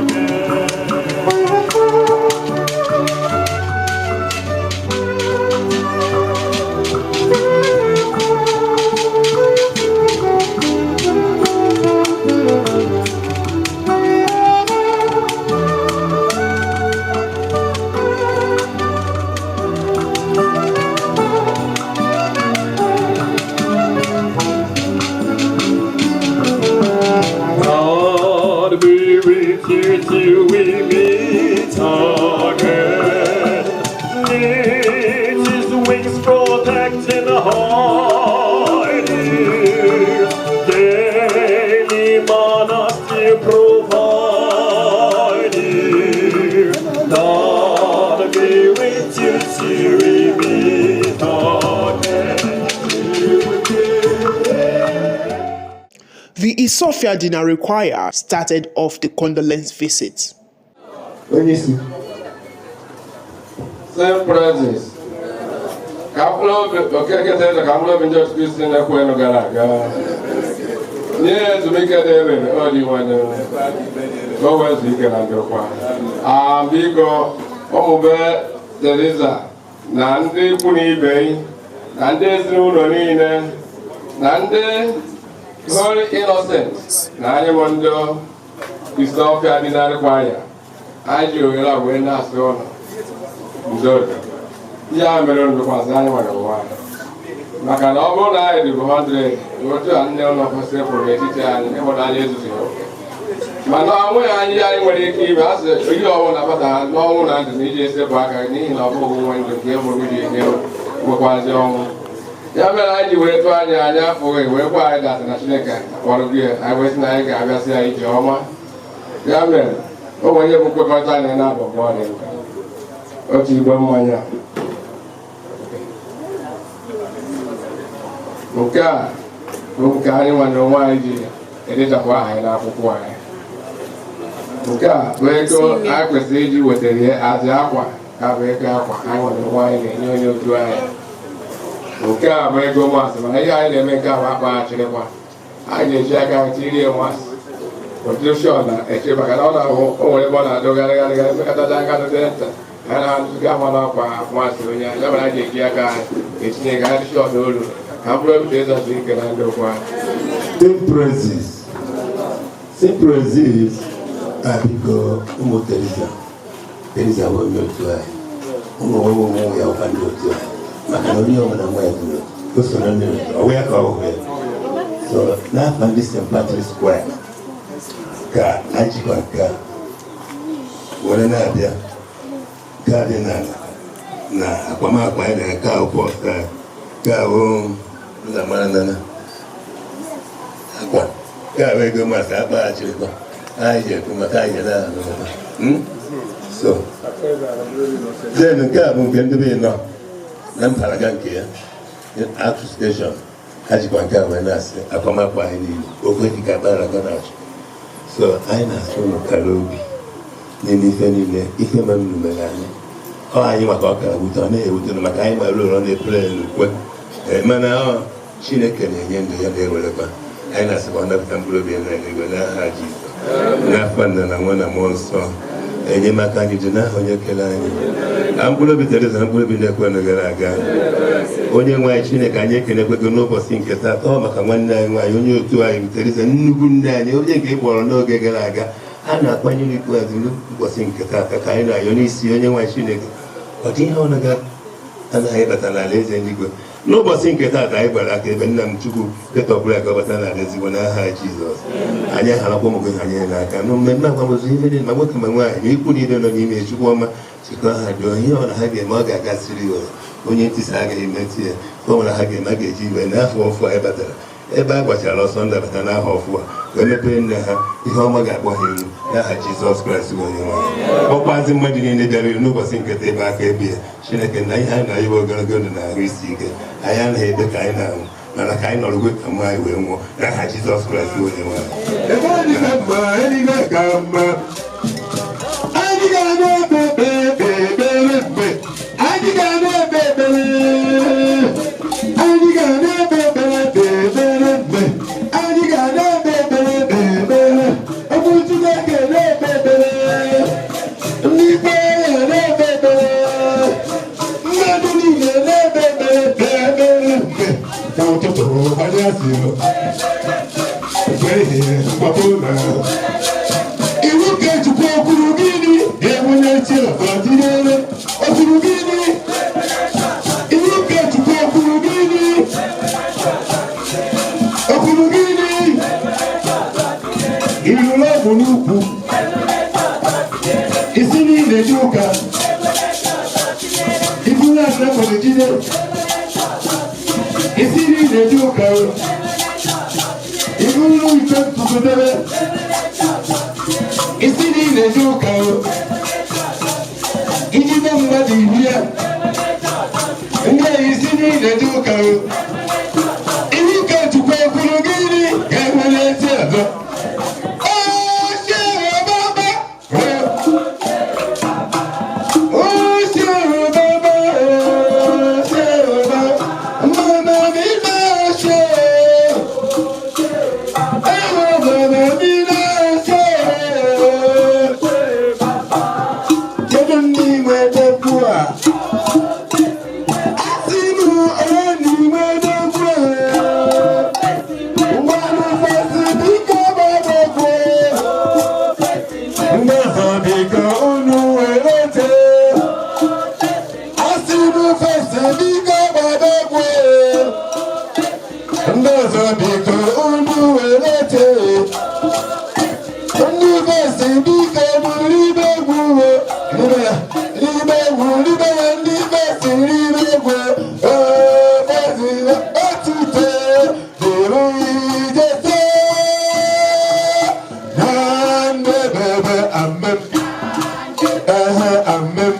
God be with you till we meet again. Neath his wings protect and hide you. Daily manna still provide you. God be with you till we meet again. The Isuofia Deanery Choir started off the condolence visit. Onye isi. St. Francis, ka mkpụrụ obi Okeke Teresa, ka mkpụrụ obi ndị otu Kristi na-ekwenụ gara aga nye ya ezumike dị ebere ọ dị nwanyị ka o wee zuo ike na ndokwa. Ah, biko, ụmụ be Teresa na ndị ikwu na ibe na ndị ezinụlọ niile na ndị Holy Innocent na anyị bụ ndị Isuofia Deanery Choir, anyị ji ohere a wee na-asị ụlọ ndo. Ihe a mere ndụkwasị anyị nwere ụwa anyị, maka na ọ bụrụ na anyị dịbụ 100 otu a nne ụlọ kwesịrị pụrụ n'etiti anyị, ịhụnanya ezuzughị oke, mana onweghị anyị anyị nwere ike ime. Asị ihe ọbụla batara n'ọnwụ na ndụ na iji esepụ aka gị, n'ihi na ọ bụghị nwe ndụ nke mụrụ ji enye nwekwazi ọnwụ. Ya mere anyị ji wee tụọ anya, anyị afụghị, wee gwa anyị dasị na Chineke akpọrọ gị, anyị wee sị na anyị ga-abịasị ya ije ọma. Ya mere o nwere ihe bụ nkwekọrịta anyị na-abụ mgbe ọ dị mkpa. Otu igbe mmanya. Nke a bụ nke anyị nwanne onwe anyị ji edechapụ aha anyị n'akwụkwọ anyị. Nke a bụ ego anyị kwesịrị iji wetara ya aja akwa ka bụ ego akwa anyị nwanne onwe anyị na-enye onye otu anyị. Nke a bụ ego Mass, mana ihe anyị na-eme nke a bụ akpaghachirịkwa. Anyị ga-eji aka anyị tirie Mass. Otushọ na-eche maka na ọ na-ahụ o nwere ebe ọ na-adọgharịgharị mekọtacha aka nta anyị na-atụga ama n'akwa Mass onye anyị. Ya mere anyị ga-eji aka anyị etinye ka anyị dịshọ n'olu ka mkpụrụ obi Teresa ike na ndị okwu anyị. Sing praises. Sing praises. Biko, ụmụ Teresa. Teresa bụ onye otu anyị. Ụmụ nwe ụmụ ya ụka ndị otu anyị. Maka na onye ọbụla nwa ya zuru o soro ndị otu ọ ya ka ọ hụ ya. So n'afọ ndị St. Patrick's Square ka anyị jikwa nke a were na-abịa nke a dị na akwamakwa anyị na-eke akwụkwọ ka ahụ nza mara nana akwa nke a bụ ego Mass akpaghachirikwa anyị ji ekwu maka anyị ji na so then nke a bụ nke ndị be nọ na mpalaga nke ya Atụ Station. Ha jikwa nke a wee na-asị akwamakwa anyị niile okwu dịka akparaga na-achị. So anyị na-asị ụnụ kara obi n'ime ife niile ife mere unu mere anyị. Ọ anyị maka ọ kara wute, ọ na-ewute maka anyị mara ụlọ na-epere n'ukwe, mana ọ Chineke na-enye ndụ ya na-ewerekwa. Anyị na-asịkwa ọ napụta mkpụrụ obi ya n'eluigwe n'aha Jizọs, n'afọ Nna na Nwa na Mmụọ Nsọ. Enyemaka anyị dị n'aha onye kere anyị na mkpụrụ obi Teresa na mkpụrụ obi ndị ekwenụ gara aga. Onye nwe anyị Chineke, anyị ekenekwe gị n'ụbọchị nke taa ọ maka nwanne anyị nwaanyị, onye otu anyị bụ Teresa, nnukwu nne anyị, onye nke ị kpọrọ n'oge gara aga. A na-akwanyere ikpeazụ n'ụbọchị nke taata ka anyị na-ayọ n'isi onye nwe anyị Chineke, ọ dị ihe ọnụ ga anaghị ịbata n'ala eze eluigwe. N'ụbọchị nke taata anyị gbara aka ebe nna m Chukwu detọpụrụ ya ka ọ bata n'ala ezigbo n'aha Jizọs. Anyị harakwa ụmụ gị ha nyere n'aka na mmemme akwamozu, ihe niile, ma nwoke ma nwaanyị na ikwu niile nọ n'ime. Chukwu ọma, chịkọ ha dụọ ihe ọ na ha ga-eme, ọ ga-agasịrị ya. Onye ntisa agaghị emetụ ya. Ọ nwere ha ga-eme, a ga-eji iwe n'afọ ọfụ anyị batara ebe a gbachara ọsọ ndabata n'aha ọfụ a wee mepee nne ha ihe ọma ga-akpọ ha iru n'aha Jizọs Kraịst bụ onye nwe anyị. Kpọkwazi mmadụ niile bịara iru n'ụbọchị nketa ebe aka ebe ya. Chineke na ihe anyị na-ayịba ogologo ndụ na ahụ isi ike. Anyị anaghị ebe ka anyị na-anwụ, mana ka anyị nọrọgwe ka mma anyị wee nwụọ n'aha Jizọs Kraịst bụ onye nwe anyị. Ebe eluigwe mma, eluigwe ka mma. Anyị ga na-ekpe ekpe ekpere mgbe anyị ga na-ekpe ekpere, anyị ga na-ekpe ekpere ekpere mgbe anyị ga na-ekpe ekpere ekpere. Okwu Chineke na-ekpe ekpere, ndị ikpe ya na-ekpe ekpere, mmadụ niile na-ekpe ekpere ekpere mgbe na ụtụtụ anyasị mgbe ehihie mgbapụ na iwu ka Chukwu okwuru gịnị ga-enwenye chi ọdịnihu okwuru gịnị? Iwu ka Chukwu okwuru gịnị? Okwuru gịnị? Iruru ọgwụ n'ukwu isi niile dị ụka iburu asa nwere jide isi niile dị ụka iburu ife mpụgodebe isi niile dị ụka ijide mmadụ iri ya ndị a isi niile dị ụka. Iwu ka Chukwu ekwuru gịnị ga-enwere ezi ọzọ? Oṣù bàbá, oṣù bàbá, oṣù bàbá, mama mi náà ṣe, ẹ̀wọ̀n mama mi náà ṣe. Kedu ndị nwere egwu a? Asị m, onye nwere egwu a? Ngwanụ fesi, biko gbara egwu. Ndị ọzọ, biko unu were tee. Asị m fesi, biko gbara egwu. Ndị ọzọ, biko unu were tee. Ndị fesi, biko ribe egwu, ribe ya, ribe egwu, ribe ya. Ndị fesi, ribe egwu. Ee, fesi, otito dịrị Jesu na ndebebe. Amen. Ehe, amen.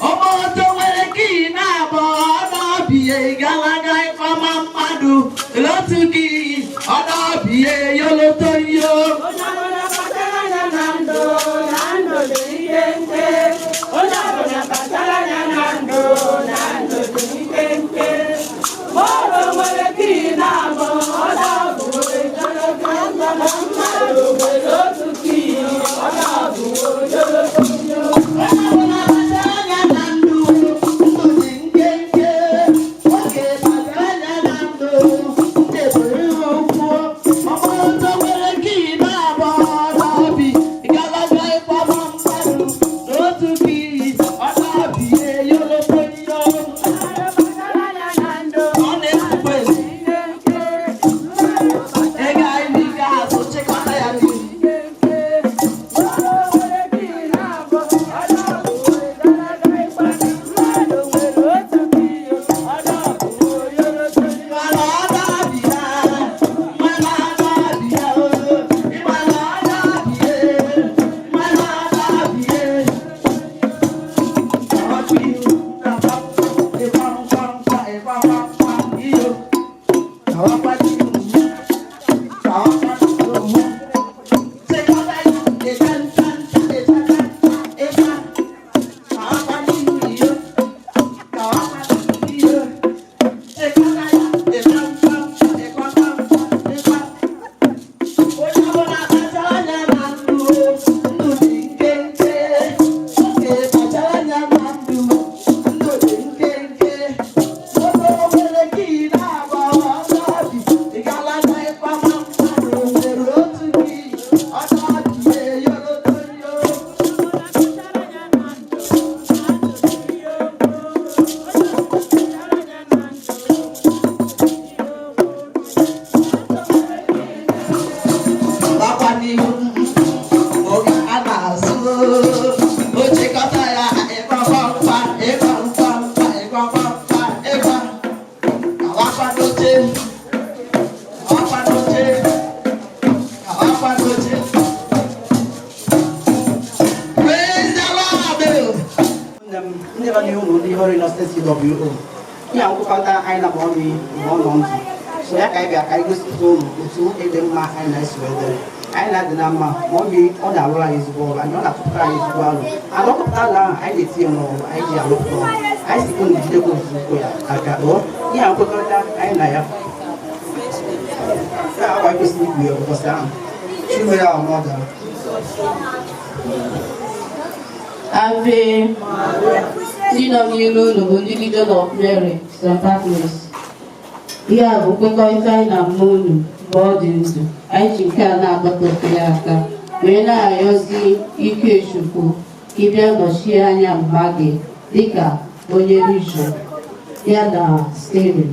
Ọmọ tó nwere kí na-agba ọnọbie galaga ịkpọma mmadụ lotu gị ọnọbie yoloto yo. Gbakwa n'ihu oge a na-azụ o chịkọta ya ịgba mkpa ịgba mkpa mkpa ịgba mkpa ịgba awakwa n'oche awakwa n'oche awakwa n'oche. Praise the Lord! Nne m, ndị nọ n'ihu ụlọ ndị Holy Innocents CWO ihe nkwụkọta anyị na ọnụ mgbe ọ nọ ndụ so ya ka anyị bịa ka anyị gosipụta ụlọ otu ịdị mma anyị na-esi wee dịrị anyị na-adị na mma ma obi ọ na-arụrụ anyị ezigbo ọrụ anyị ọ na-atụpụtara anyị ezigbo alụ ana ọtụpụta alụ ahụ anyị na-etinye n'ọrụ anyị ji arụpụta ọrụ anyị si unu jidekwa nzukọ ya aka o ihe a nkwekọrịta anyị na ya ya akwa anyị kwesịrị ikwu ya ụbọchị ahụ chimere ahụ ma ọ dara. Ave ndị nọ n'ilu unu bụ ndị Legion of Mary, St. Patrick's. Ihe a bụ nkwekọrịta anyị na mma unu mgbe ọ dị ndụ. Anyị ji nke a na-agbakọta ya aka wee na-arịọzi ike Chukwu ka ị bịa nọchie anya mma gị dịka onye Legion ya na Steven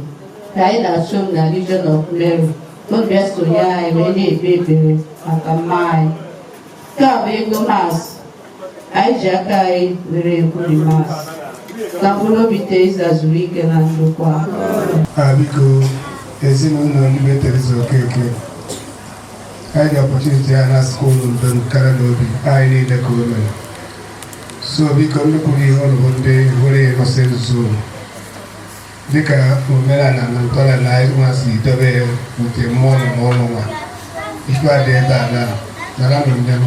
ka anyị na-achụ m na Legion of Mary ka ọ bịa sonye anyị wee na-ekpe ekpere maka mma anyị. Nke a bụ ego Mass anyị ji aka anyị were ekwuri Mass ka mkpụrụ obi Teresa zuru ike na ndokwa. A biko, ezinụlọ ndị be Teresa Okeke, anyị ji opportunity a na-asịkwa ụlọ ndo karịa n'obi anyị niile ka o mere. So biko, ndị kwuru ihe ụlọ bụ ndị hụrụ ya Innocent Zone dịka omenala na ntọala na anyị nwa si dobe ya nke mmụọ nọ n'ụlọ nwa ife a dị ebe a na nara nụ nne m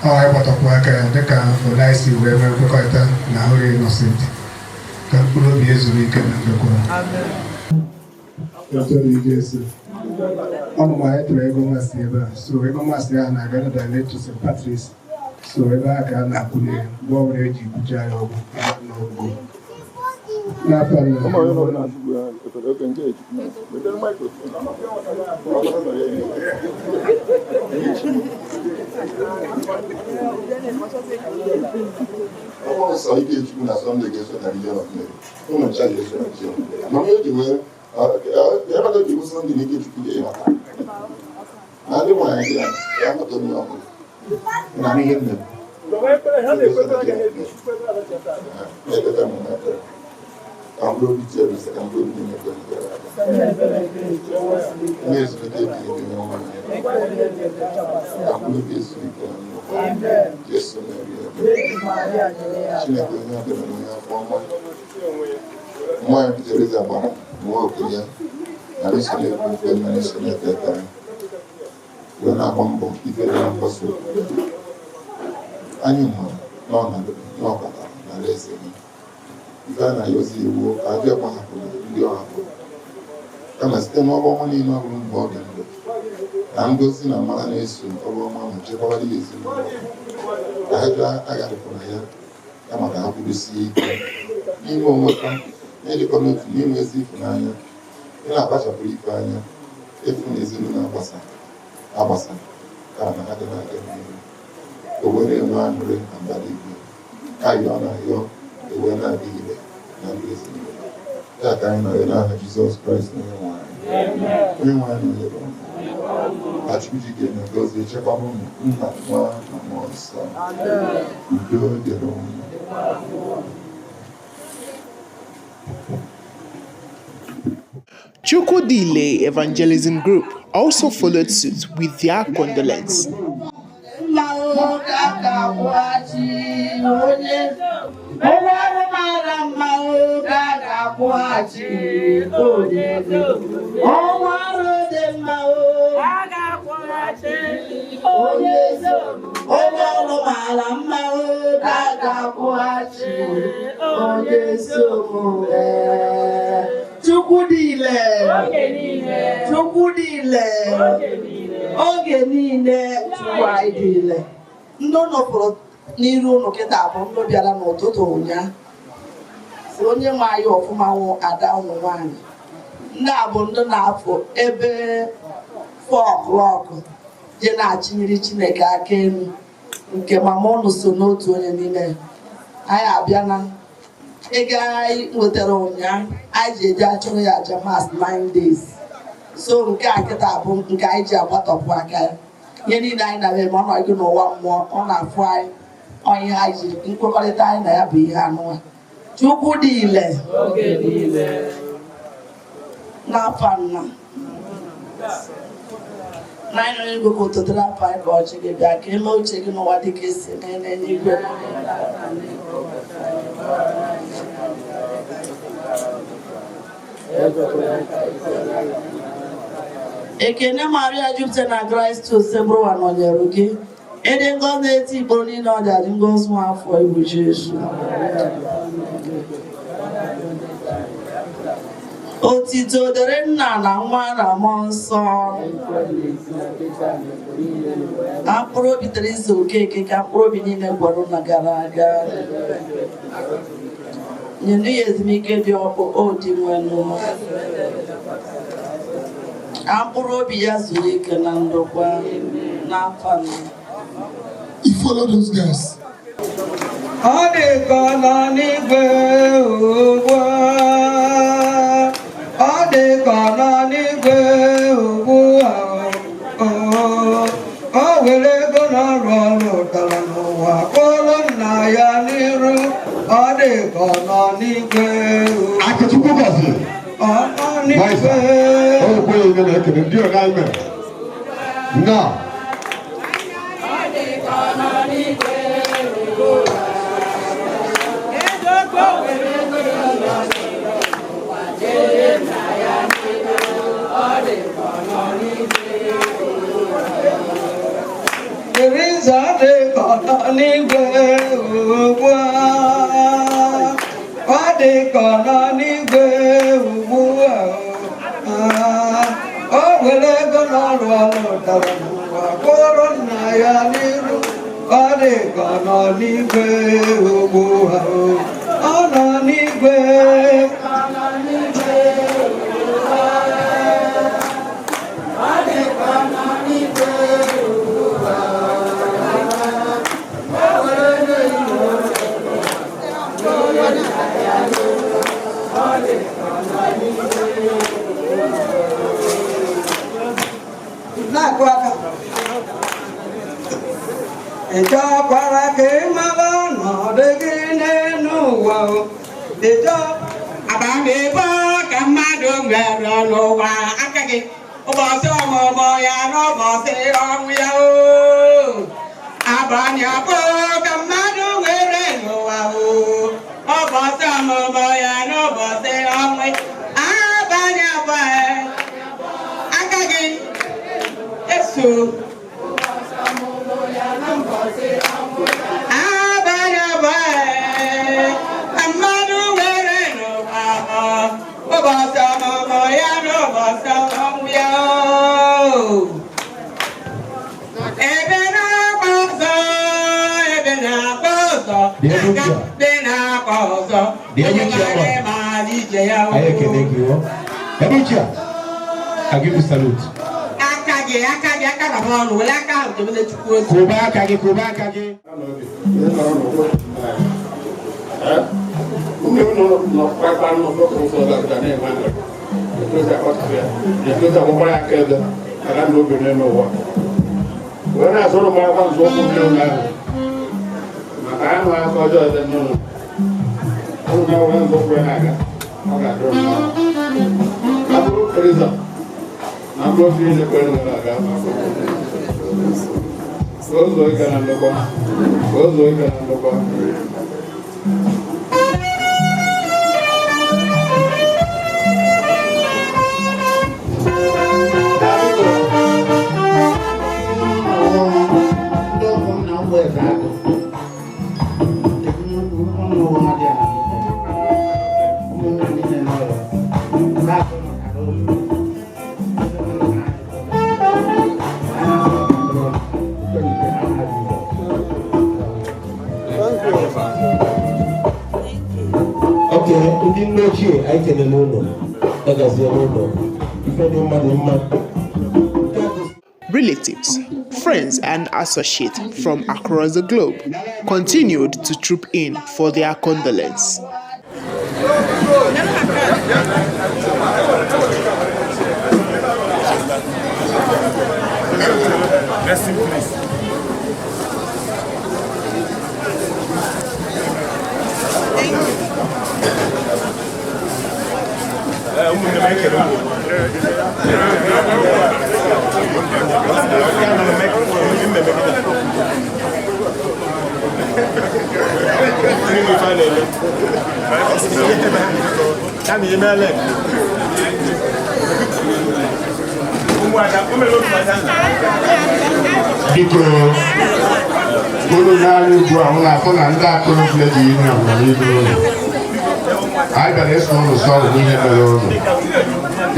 ọ anyị gbatakwu aka ya dịka ụlọ anyị si wee mee nkwekọrịta na Holy Innocent ka mkpụrụ obi ezuru ike na ndokwa. Ọ bụ anyị tụrụ ego Mass ebe a, so ego Mass ahụ na-aga na direct to St. Patrick's, so ebe a ka a na-akwụnye ya mgbe ọ bụla eji bucha ya ọgwụ n'ọgwụ n'afọ a. Ọ bụrụ sọ Ikechukwu na Sunday ga-eso na Legion of Mary, ụmụ ncha ga-eso na Legion of Mary. Amamihe o ji wee ebe ka o ji bụ Sunday na Ikechukwu ga-ịmata na ndị nwaanyị dị ya ya mata onye ọbụla na ihe m mere na-ekpeta m na ekpere ka mkpụrụ obi Teresa, ka mkpụrụ obi niile kwere gara aga na-ezulite ebighị ebi n'ọnwa ya, ka mkpụrụ obi ezuru ike na nnukwu Jesu Mary ebe Chineke onye ọbụla na onye afọ ọma nwaanyị Teresa gbara nwa okenye ya na eso na-ekwu okwu na eso na-ekpe ekpere wee na-agba mbọ ife dị na mgbasa okwukwe anyị hụrụ n'ọbatara n'ala eze gị. Ife a na-ayọzi iwu ka abịa gbahapụrụ ndị ọ hapụrụ kama site n'ọrụ ọma niile ọ bụrụ mgbe ọ dị ndụ na ngozi na amara na-eso ọrụ ọma ahụ chekwabara ya ezinụlọ ka ha gaa agharịpụrụ ya kama ka ha kwudosie ike n'ime onwe ha n'ịdịkọ n'otu n'inwe ezi ịfụnanya ị na-akpachapụrụ ife anya efu na ezinụlọ agbasa agbasa kama na ha dị na-aga n'ihu o wee na-enwe aṅụrị na mbara igwe ayọ na-ayọ ewee na-adịgide na ndụ ezinụlọ ya ka anyị na-arịọ n'aha Jizọs Kraịst onye nwe anyị. Onye nwe anyị nọnyere unu. Ka Chukwu ji ga-eme gọzie chekwaba unu, nna, nwa na mmụọ nsọ. Udo dịrị unu. Chukwudile Evangelism Group also followed suit with their condolence. Nna oge aka akwụghachi onye ụgwọ ọrụ mara mma oge a ga-akwụghachi onye ụgwọ ọrụ dị mma oge a ga-akwụghachi onye ụgwọ ọrụ mara mma oge a ga-akwụghachi onye ezi omume. Chukwu niile, Chukwu niile, oge niile, Chukwu anyị niile. Ndị ụnụ pụrụ n'iru ụnụ kịta bụ ndị bịara n'ụtụtụ ụnyaa si onye nwe anyị ọfụma nwụ ada ụmụ nwaanyị. Ndị a bụ ndị na-afụ ebe 4 o'clock je na-achịnyere Chineke aka elu nke mama ụnụ so n'otu onye n'ime anyị abịa na ego anyị nwetara ụnyaahụ anyị ji eje achụrụ ya aja mass 9 days. So nke a kịta bụ nke anyị ji agbatọpụ aka ya. Ihe niile anyị na-eme ma ọ nọgide n'ụwa mmụọ, ọ na-afụ anyị. Ọ ihe anyị ji nkwekọrịta anyị na ya bụ ihe anụnwa. Chukwu dị ile n'afọ nna na anyị nọ n'igwe, ka ụtụtụ afọ anyị, ka ọchị gị bịa, ka eme uche gị n'ụwa dị ka esi eme n'eluigwe. Ekene Maria, jupụtara na Kraịst Osebụrụwa nọnyere gị. Ịdị ngọzi n'etiti ikporo niile, ọ dị adị ngọzi nwa afọ ibu Jesu. Otito dịrị nna na nwa na mmụọ nsọ. Na mkpụrụ obi Teresa Okeke, ka mkpụrụ obi niile gwara na gara aga, nyenụ ya ezumike dị ọkụ o dị nwenụ, ka mkpụrụ obi ya zuru ike na ndokwa n'afọ a. You follow those guys. Ọ dị ka ọ nọ n'igwe ugbu a. Ọ dị ka ọ nọ n'igwe ugbu a. Oo. O were ego na-arụ ọrụ dara n'ụwa kpọrọ nna ya n'iru. Ọ dị ka ọ nọ n'igwe ugbu a. Akachukwu gọziri. Ọ nọ n'igwe. O kweghị ihe na-ekele ndị ọga anyị mere. Nnọọ. Ọ dị ka ọ nọ n'igwe ugbu a. O were ego n'ụwa jere nna ya n'iru. Ọ dị ka ọ nọ n'igwe ugbu a. Teresa dị ka ọ nọ n'igwe ugbu a. Ọ dị ka ọ nọ n'igwe ugbu a. O were ego n'ọrụ ọrụ dara n'ụwa kpọrọ nna ya n'iru. Ọ dị ka ọ nọ n'igwe ugbu a. Ọ nọ n'igwe. Ọ nọ n'igwe ugbu a. Ọ dị ka ọ nọ n'igwe ugbu a. O were ego kpọrọ nna ya n'iru. Ọ dị ka ọ nọ n'igwe ugbu a. Na-akụ aka. Ị chọkwara ka ị mara ọnọdụ gị n'elu ụwa o? Ị chọ Abamebo ka mmadụ nwere n'ụwa, aka gị, ụbọchị ọmụmụ ya n'ụbọchị ọnwụ ya o. Abalị 2 ka mmadụ nwere n'ụwa o, ụbọchị ọmụmụ ya n'ụbọchị ọnwụ ya. Abalị 2, aka gị eso. Abalị 2 ka mmadụ nwere n'ụwa, ụbọchị ọmụmụ ya n'ụbọchị ọnwụ ya o. Ebe na-agba ọzọ, ebe na-agba ọzọ, aka ebe na-agba ọzọ, onye mara maara ije ya o. Anyị ekele gị o. Ebe uche a, I give you salute. Aka gị, aka gị, aka na ọnụ, were aka ahụ jebele Chukwu ozi. Kụba aka gị, kụba aka gị. Ndị unu nọ kpakpa n'ụzọ ụzọ ga na-enwe aṅụrị. Etu akpọtara ya, etu agbakwa ya aka ebe aga na obi n'elu ụwa. Wee na-asụrụ m akwa nzọụkwụ ndị ụlọ ahụ. Maka ahụ aka ọjọọ dị n'ụlọ. Ụlọ na-awa nzọụkwụ ya na-aga, ọ ga-adịrị mma. Abụrụ Teresa na mkpụrụ obi niile kwere nwere aga. Ka o zuo ike na ndokwa. Ka o zuo ike na ndokwa. Ndị ọgọ m na ụmụ eze agụ nnukwu ọnụ ụwa dị ala, ụmụnna niile n'ọrụ na-agụ maka ụlọ. Ok, ndị nne ochie, anyị kelele ụlọ, ọ gaziere ụlọ ife dị mma dị mma. Nke a. Relatives, friends and associates from across the globe continued to troop in for their condolence. Rest in peace. Ụmụnne m, ekele unu. Ndị ife a na-eme. Ya na ime ele. Ụmụada, o mere otu ada. Biko, unu n'anya ugbu a, unu afụ na ndị Akụrụ Village Union nọ n'ihu ụlọ. Anyị bịara ịsụ ụlọ sọrụ n'ihe mere ụlọ.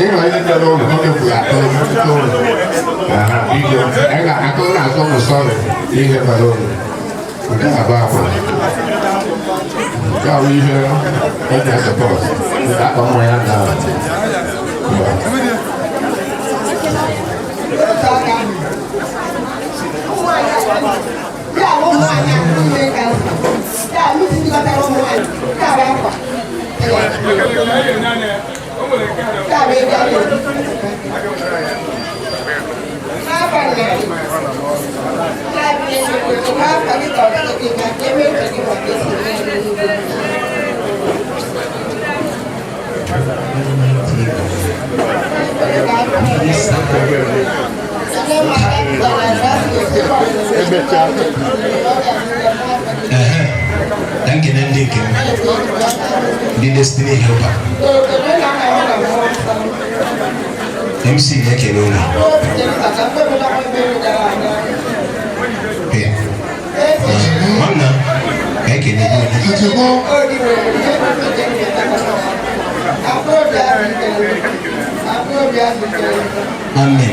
Ịhụ ihe mere ụlọ, oge kwuru Akụrụ metụta ụlọ. Aha, biko, anyị na-akụrụ na-asụ ụlọ sọrụ n'ihe mere ụlọ. Nke a bụ akwa. Nke a bụ ihe eji asọpọt. Nke akpa mmanya na. Ehe, ka nkene ndị nke m, ndị Destiny Helper. MC na-ekele unu. Ya. Nwanna, ka ekele gị onye. Amen.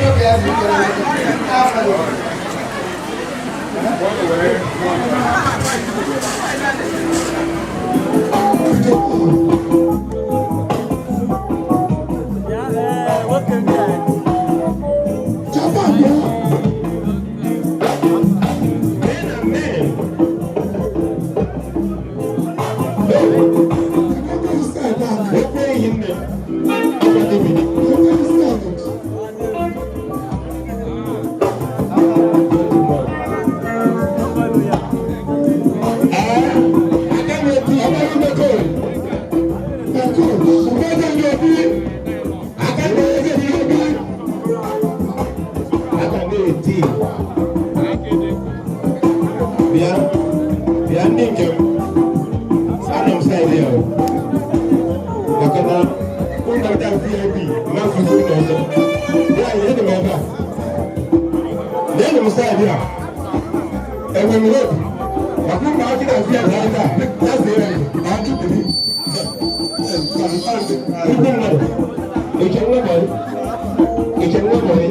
Bịa, bịa, ndị nke m, anọ m side ya o. Maka na ụlọ ndị VIP na-afụzi ụlọ ọzọ. Bịa, ihe dị m ebe a. Leenụ m side a. Enwe m hope. Maka ụmụ akwụkwọ na VIP ebe a, ya zere m, na ajụ biri. Ndị mmadụ, eche nwa bọyị, eche nwa bọyị.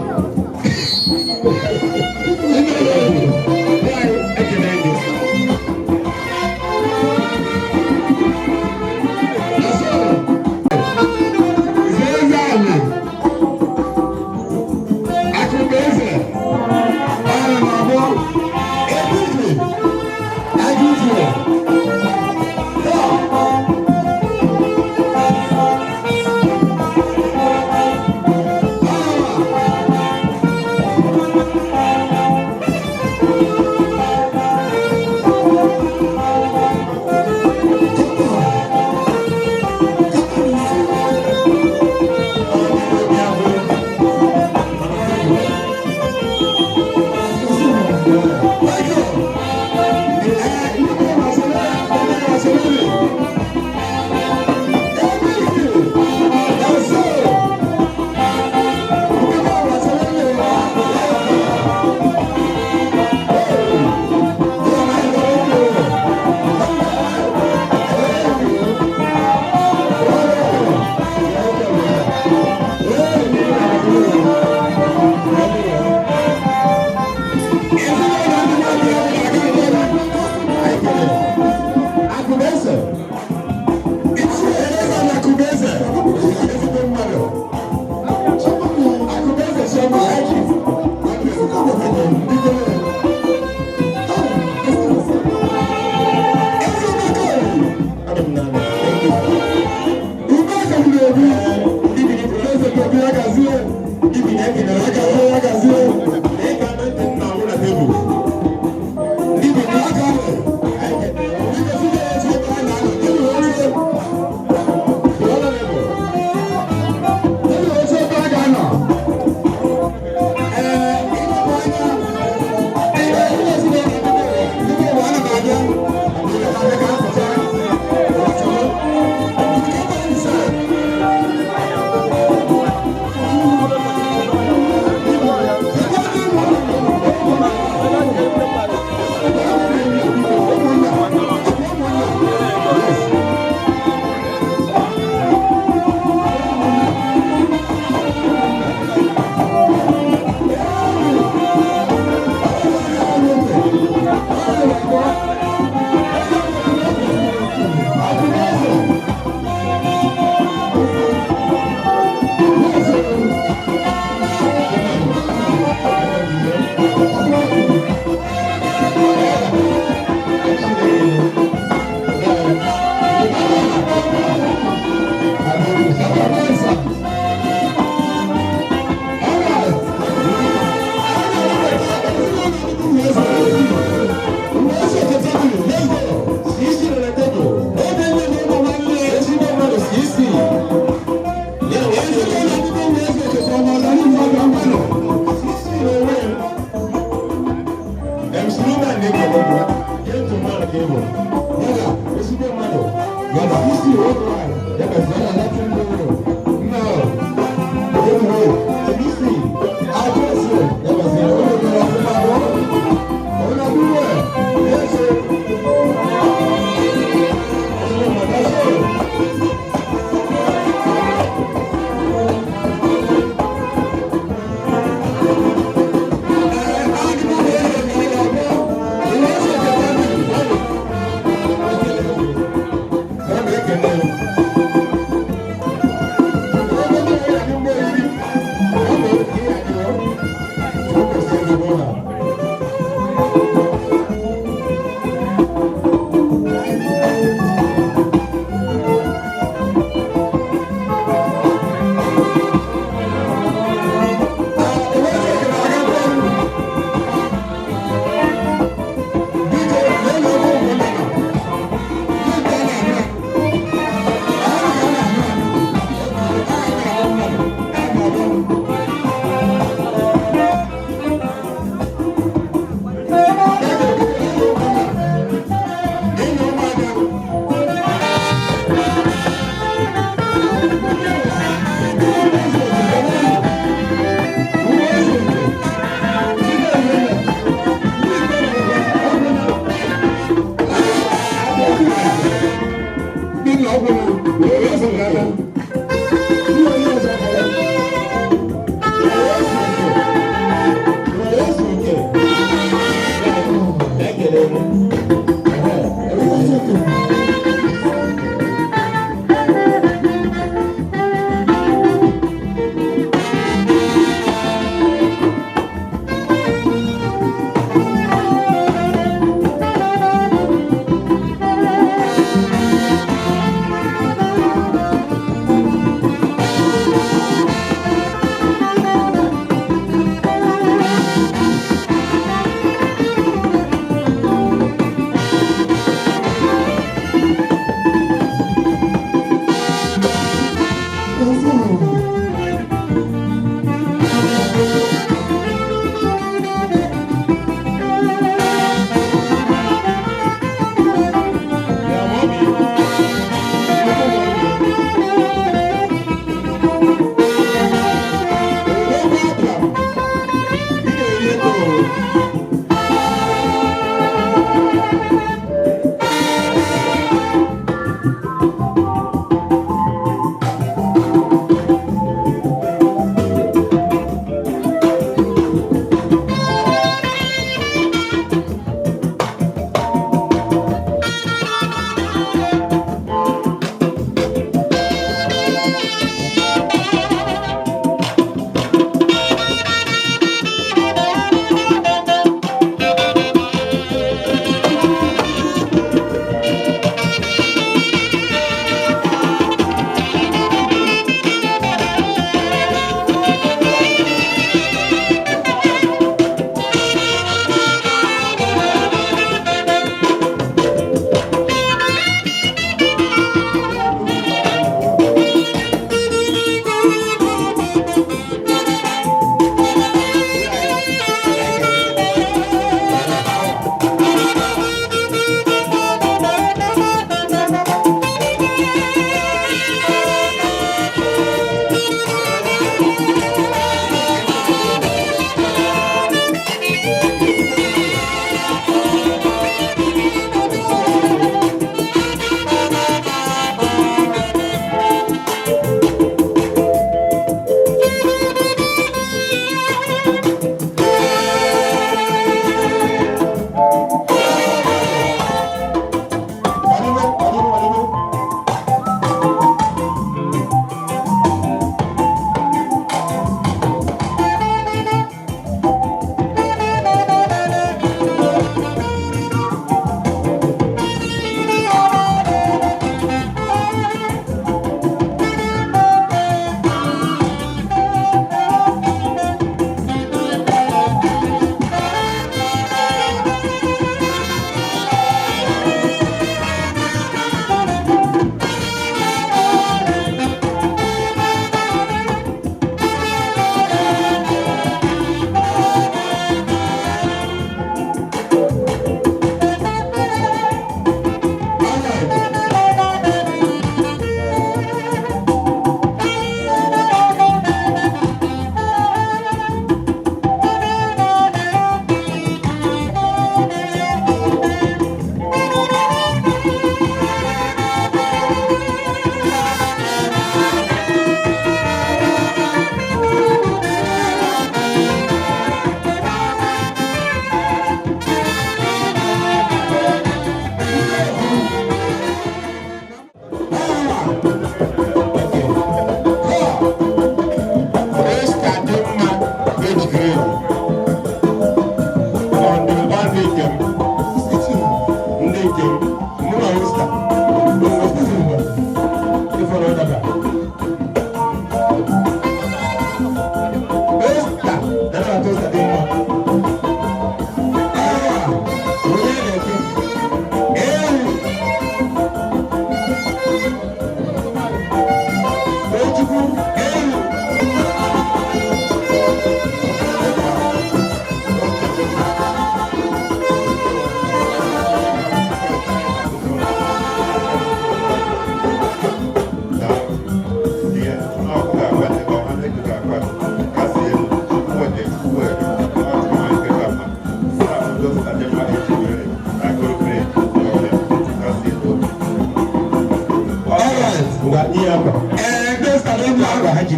Thank you.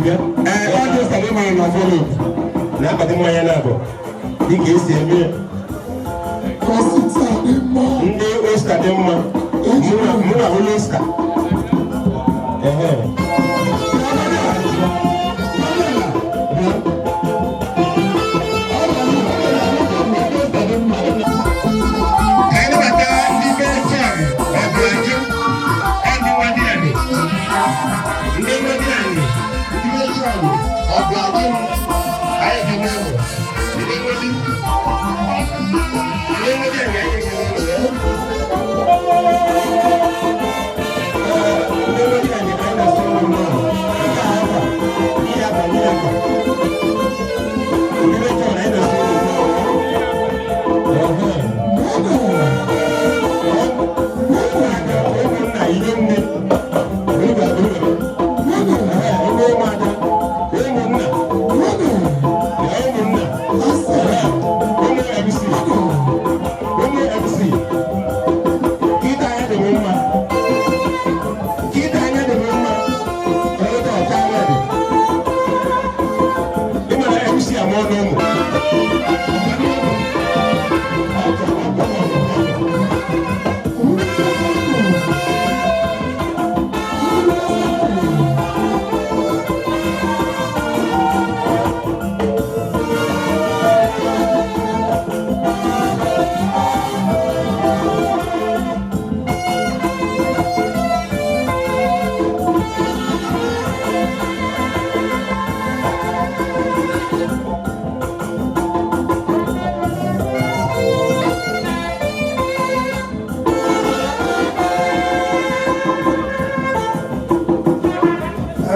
bịa. Ee, ọ dị ụsara ịmanya na envelope na akpati mmanya na-abụ dịka esi eme ya. Ndị osta dị mma, mụ na onye osta. Ehe.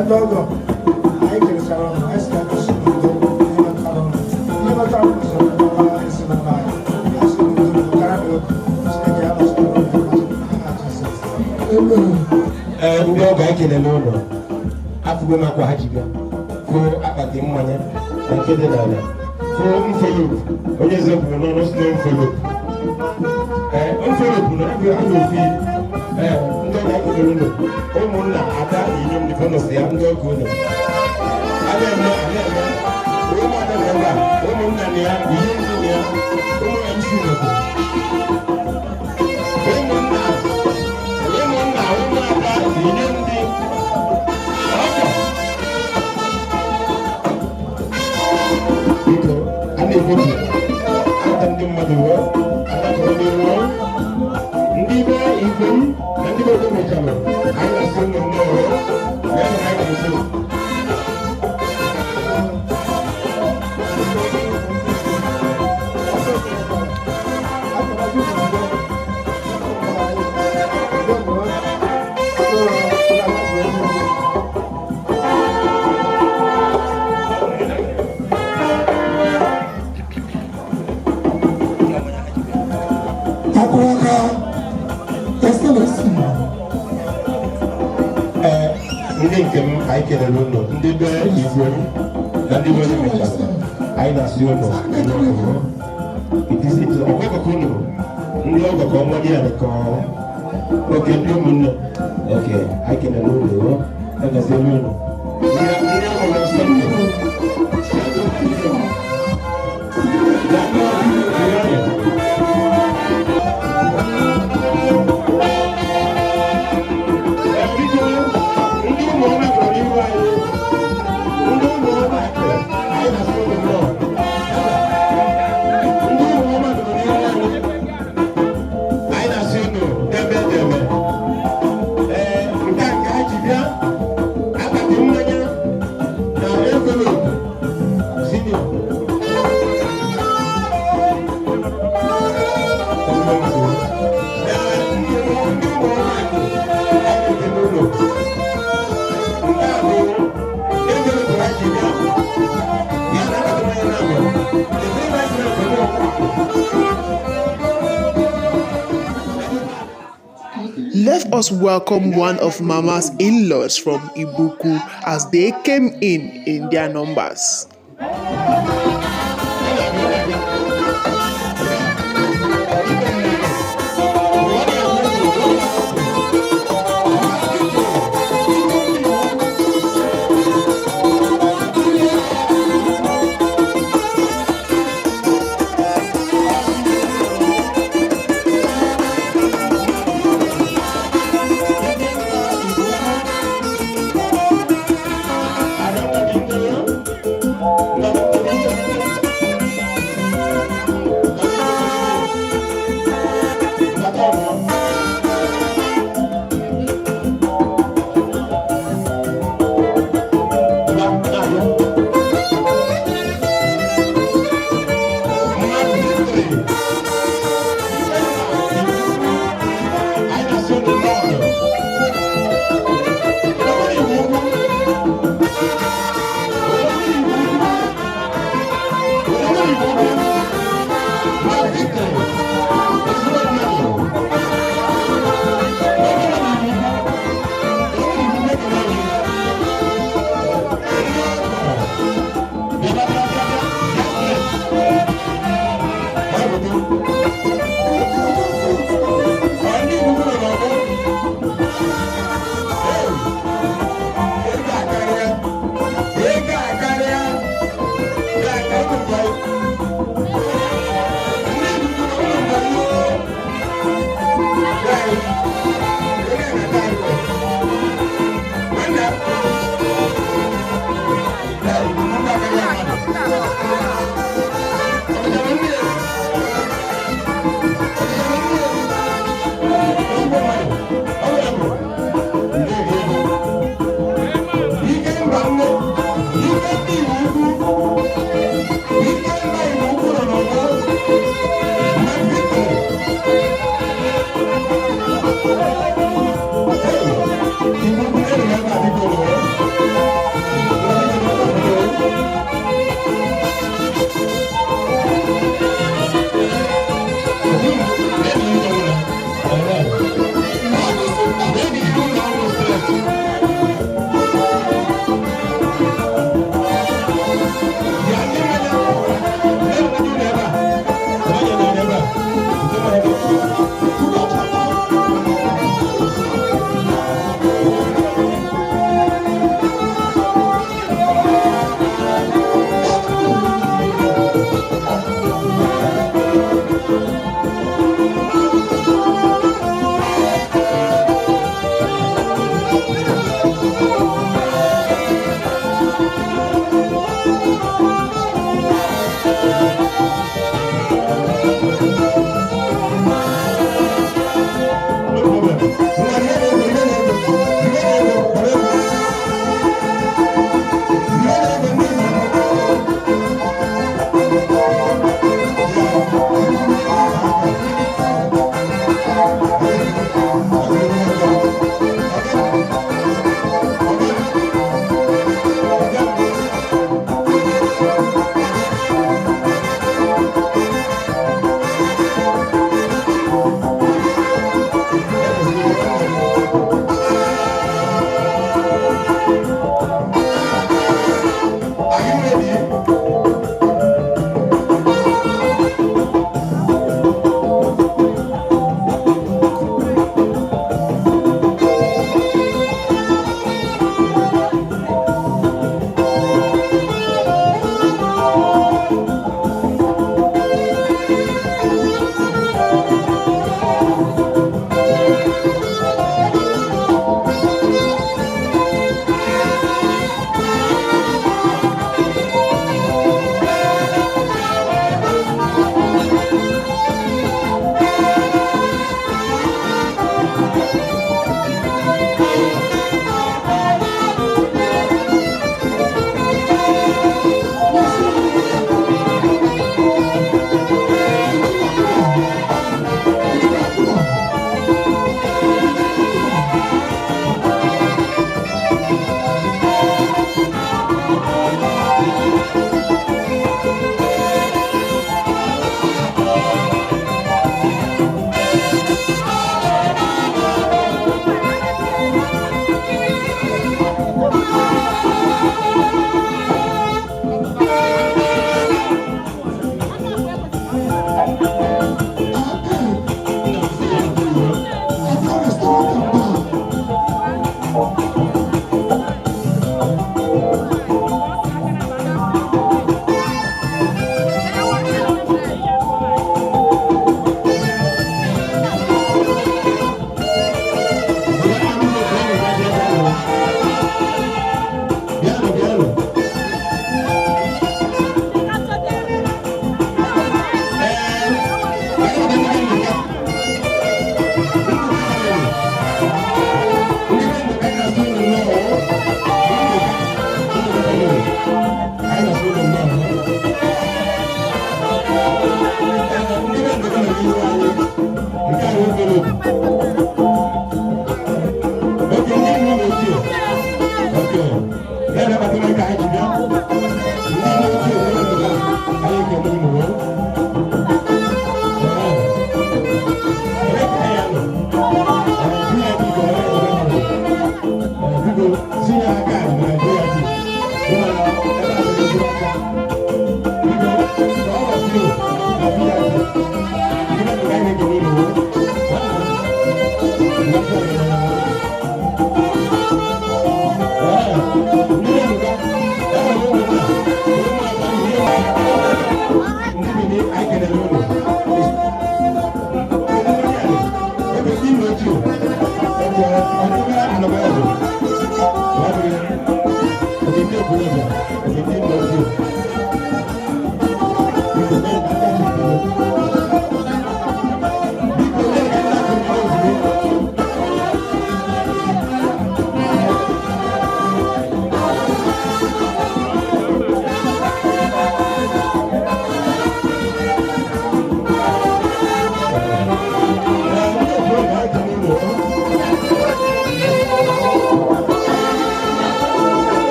Ndị ọgọ anyị keresara ọnụ, anyị si aka si n'udo ịnọtara ọnụ ịnọta kwụsịrị n'ọnwa ezinụlọ anyị. Anyị si n'udo nọtara n'obi Chineke ya nọchiri ụlọ ya n'aha Jizọs. Ee, ndị ọgọ, anyị kelele ụlọ afụgo m akwa ha ji bịa, fụ akpati mmanya na nke dị n'ala, fụ envelope onye eze kwuru n'ọnụ si na envelope. Ee, envelope na ebe a na-ofe. Ee, ndị ọgọ, anyị kelele ụlọ, ụmụnna, ada na inyom dị fọnọs ya. Ndị ọgọ, ụlọ a na-eme a na-eme ụmụada na ebe a, ụmụnna na ya, ihe ndị na ya, ụmụ MC nọkwa, ụmụnna, ụmụnna, ụmụada, inye ndị ọgọ. Biko, a na-efotu aka ndị mmadụ wee anakọrọ n'iru ndị be igwe m na ndị be oge mechara. Anyị na-asị ụmụ nnọọ ya na anyị ga-eto. Akwụkwọ Excellency. Ee, ndị nke m, anyị kelere ụlọ ndị be igwe m na ndị be onye mechara. Anyị na-asị ụlọ ọgbakọ ụlọ ndị ọgọ ka ọnwa dị anyị ka oke ndị ụmụnne oke. Anyị kelere ụlọ, agaziere ụlọ ndị ọgọ na nsọ. Ndị ụmụ ọma nọ n'ihu anyị, ndị ụmụ ọma, anyị na-asị ụlọ nnọọ. Ndị ụmụ ọma nọ n'ihu anyị, anyị na-asị ụnụ debe debe. Ee, nke a nke ha ji bịa, akpati mmanya na envelope senior. Ndị ụmụ ọma anyị na-ekele ụlọ. Nke a bụ envelope ha ji bịa ya na akpati mmanya na-abịa. Let us welcome one of Mama's in-laws from Ibuku as they came in their numbers.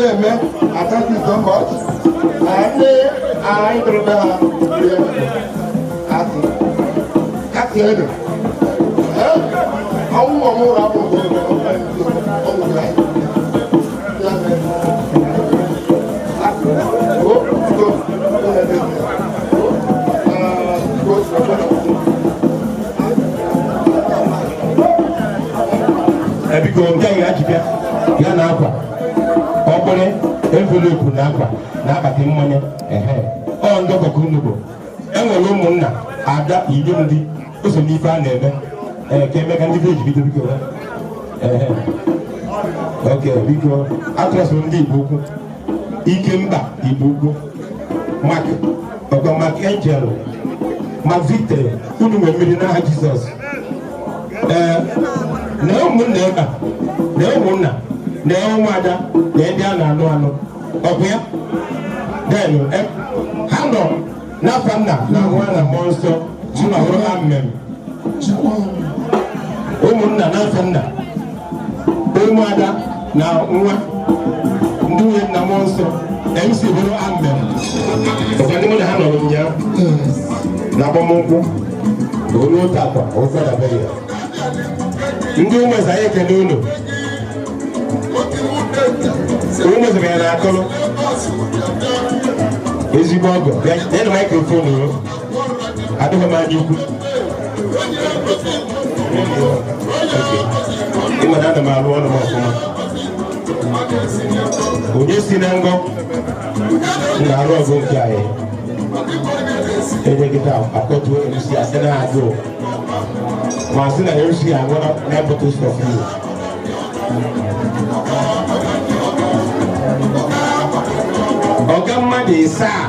Amen. I thank you so much. And I don't know how Biko nke a ga-ajibịa ya na akwa ọkpụrụ envelopu na akwa na akpati mmanya ehe ọ ndị ọkọkọ unu bụ enwere ụmụnna ada inyom ndị o so n'ife a na-eme ee ka eme ka ndị vileji bido biko ehe oke biko atụrasịrị ndị Igbo ukwu Ikemba Igbo ukwu Mark ọkwa Mark Angel Mark Victor unu nwere mmiri n'aha Jizọs. Ee na ụmụnna ebe a na ụmụnna na ụmụada na ndị a na-anụ anụ ọkụ ya then ha nọ n'afọ nna na nwa na mmụọ nsọ chinọhụrụ amen. Ụmụnna n'afọ nna ụmụada na nwa ndị nwunye na mmụọ nsọ MC bụrụ amen. Ọkwa ndị mụ na ha nọrọ ụnyaahụ na agbamnkwụ onye otu akwa ụfọdụ abịaghị ya. Ndị ụmụeze anyị ekele unu. Ụmụeze bịara na akụlụ ezigbo ọgọ ya na maikrofon o adịghị m anya ukwu ịma na ana m arụ ọrụ m ọfụma. Onye si na ngọ m na-arụ ọgụ nke anyị enye kịta akpọtuo MC asị na agụụ ma sị na MC aṅụra 9 bottles of milk. Ọga mmadụ ịsaa.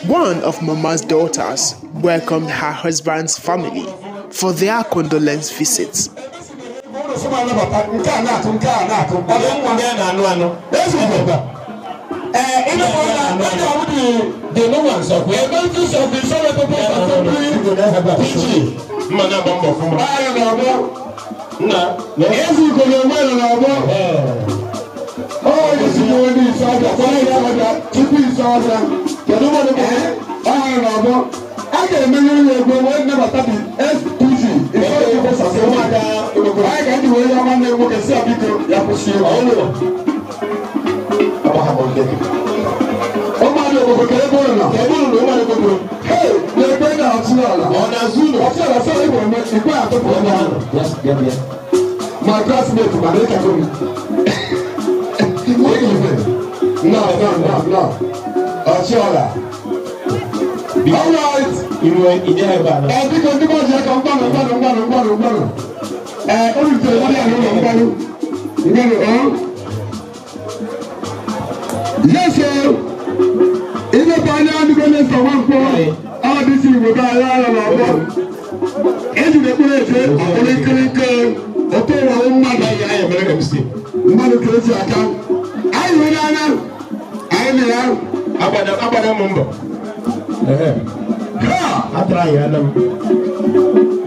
One of Mama's daughters welcomed her husband's family for their condolence visits. A ga-emenye onye ego wee nnabata dị SPG anyị ga ndị wee ya nwanne nwoke si biko ya kwụsị egwu ụmụadị obodo ka ebe ụlọ nọ hey na-ebe na ọtụala ọtụala sọ igbo eme ikwe atụpụ onye ahụ my classmate ma na ịkago m no no no no ọtụala. All right. Biko ndị bọọsụ ya ka mgbanụ mgbanụ mgbanụ mgbanụ mgbanụ. O rutere ndị a n'ụlọ mgbanụ. Mgbanụ ọ. Yes o. Imepe anya adịgo na-eso Nwankwọ ọ dịsi Igbo be anyị ara n'ọgbọ. Ejiri ekpere efe ọkpụrụ nkịrịnkị otu ụwa mmadụ. Mmadụ ka eji aka. Anyị hụrụ anya. Anyị na ya. Agbada m mbọ. Atara ya na m.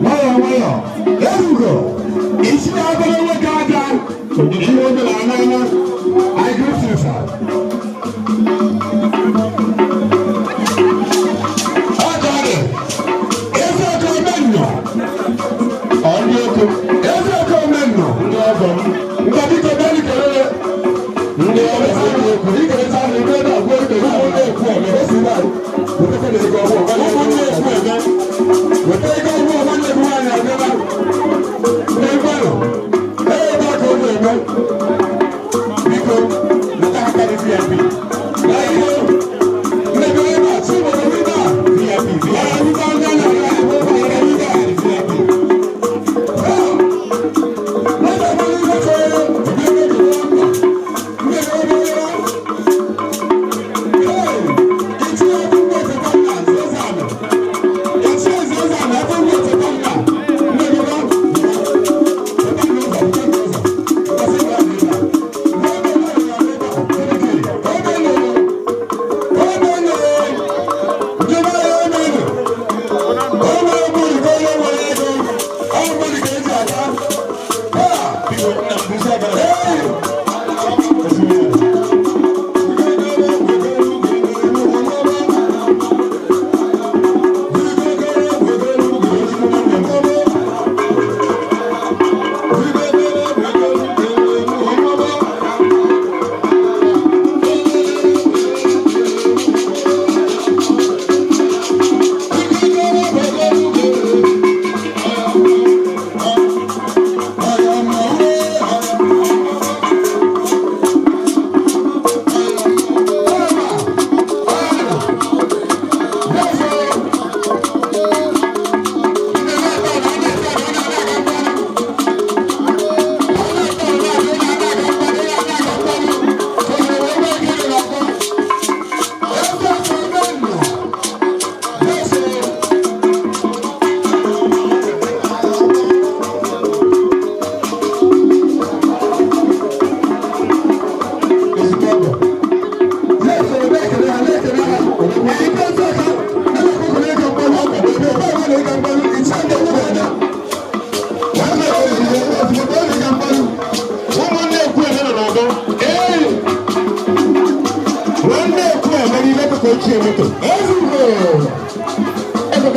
Nwayọọ nwayọọ. Erugo. Isi na-abụrụ nwoke aka. Ihe o mere n'anya. I greet you, sir. Ọ ka ọ dị. Ezi ọkụ omenọ. Ọ ndị ọkụ. Ezi ọkụ omenọ. Ndị ọgọ m. Nga biko bịa n'ikele. Ndị ọgọ m. Ikele taa na ebe ebe agwọ ebe ebe agwọ ekwu eme. Esi na weta ego ọhụụ. Ụmụnne ekwu eme. Weta ego ọhụụ nwanne gị nwaanyị abịala. N'egbenụ. Ee, ebe a ka ọ ga-eme.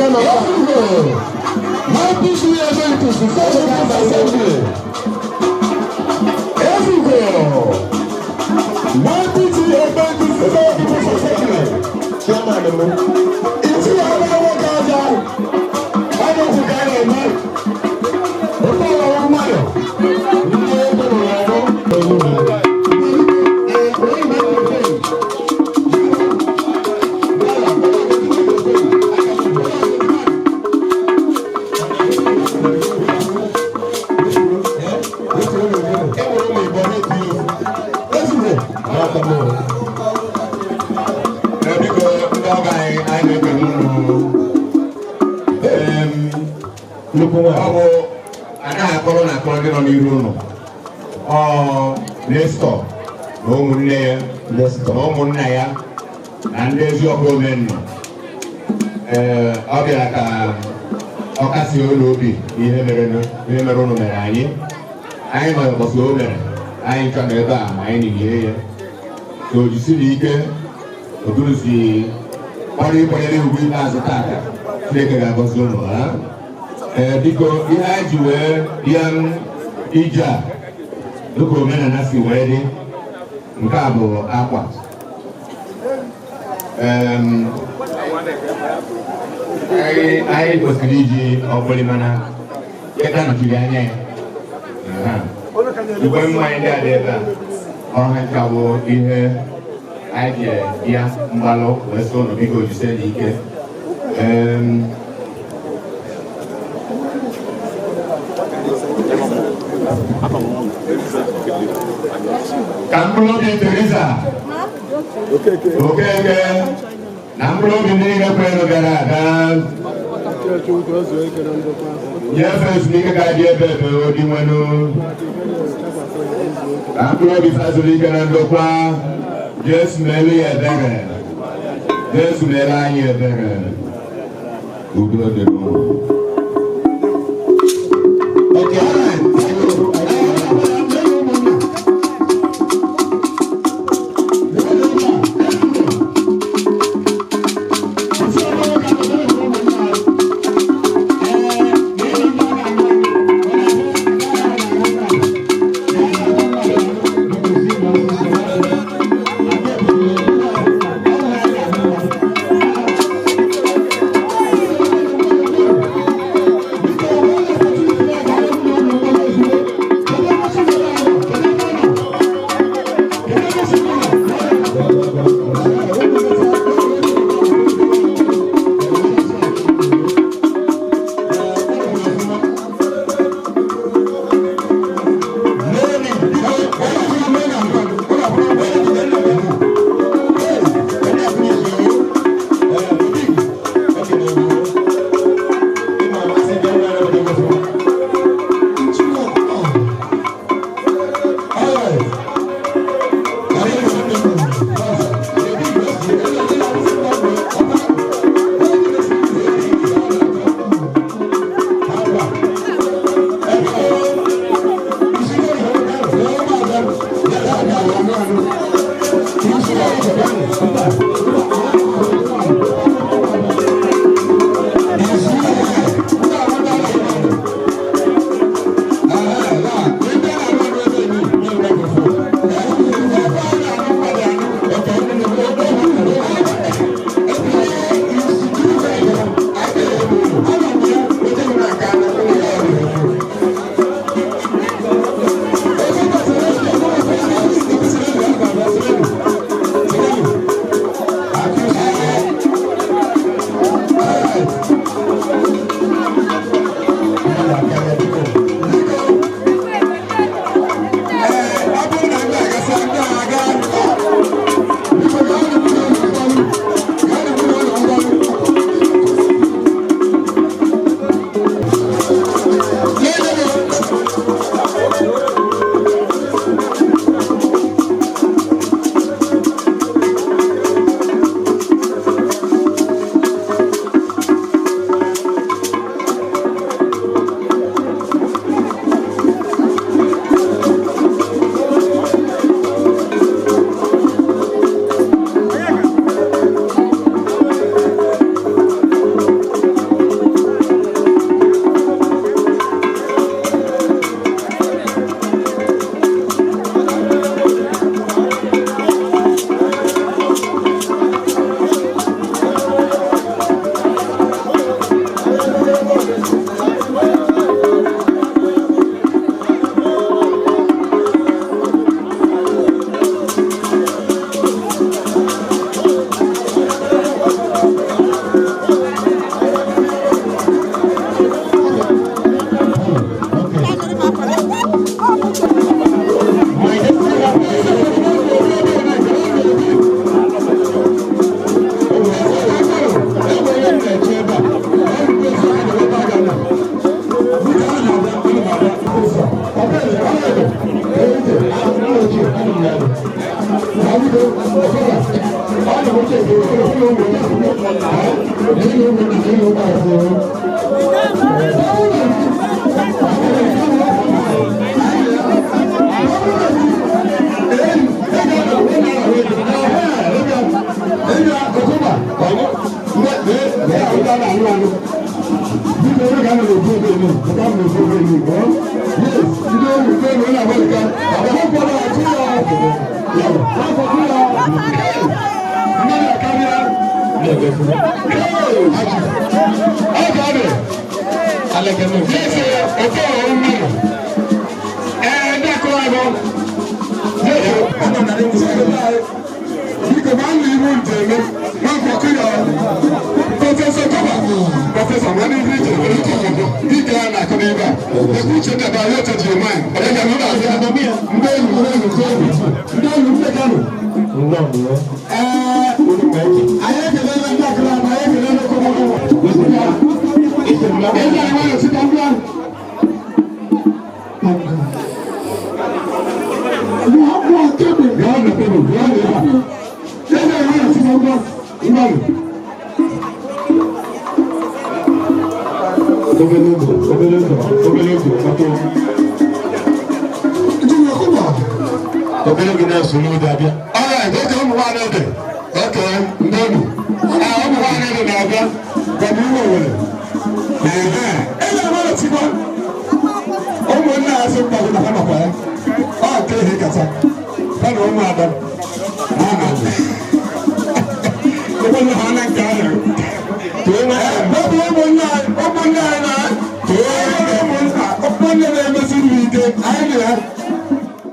Ezugo. YPC Emeritus National Assembly. Ezugo. YPC Emeritus People's Assembly. Chairman m. Iti ọba nwoke aja. Ọ bụ otu ka a na-eme. Ofe ọlọrọ mmadụ. Ndị ego rụrụ ọrụ. Biko, ndị ọgọ anyị, anyị na-ekele unu. Nnukwu Ọ nwaanyị. bụ anaghị akọrọ na akọrọ ndị nọ n'iru ụlọ. Ọ Nestor na ụmụnne ya na ụmụnna ya na ndị ezi ọkụ omenna. Ee, ọ bịara ka ọ kasie ụlọ obi ihe mere ihe mere ụnụ mere anyị. Anyị nọ ụbọchị o mere anyị ncha nọ ebe a ma anyị nilie ya. So jisiri ike oturusi ọrụ ịkwanyere ugwu ikpeazụ tata. Chineke ga-agọzi ụlọ ha. Ee, biko, ihe anyị ji wee bịa ije a dịka omenala si wee dị, nke a bụ akwa. Anyị kwesịrị iji ọgbụlị, mana kịta nọchiri anya ya. Aha. Igwe mmanya ndị a dị ebe a, ọha ncha bụ ihe anyị ji bịa mgbalụ wee sị ụnụ biko jisie n'ike. Ka mkpụrụ obi Teresa Okeke na mkpụrụ obi ndị niile kwere gara aga nyefee ezumike ga-adị ebe ebe odi nwenu, ka mkpụrụ obi fazuru ike na ndokwa. Jesu meelu ya ebere, Jesu meelu anyị ebere. Udo dịrị unu. Okay, all right.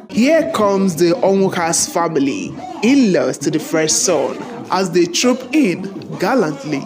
Here comes the Onwuka's family, in-laws to the first son, as they troop in gallantly.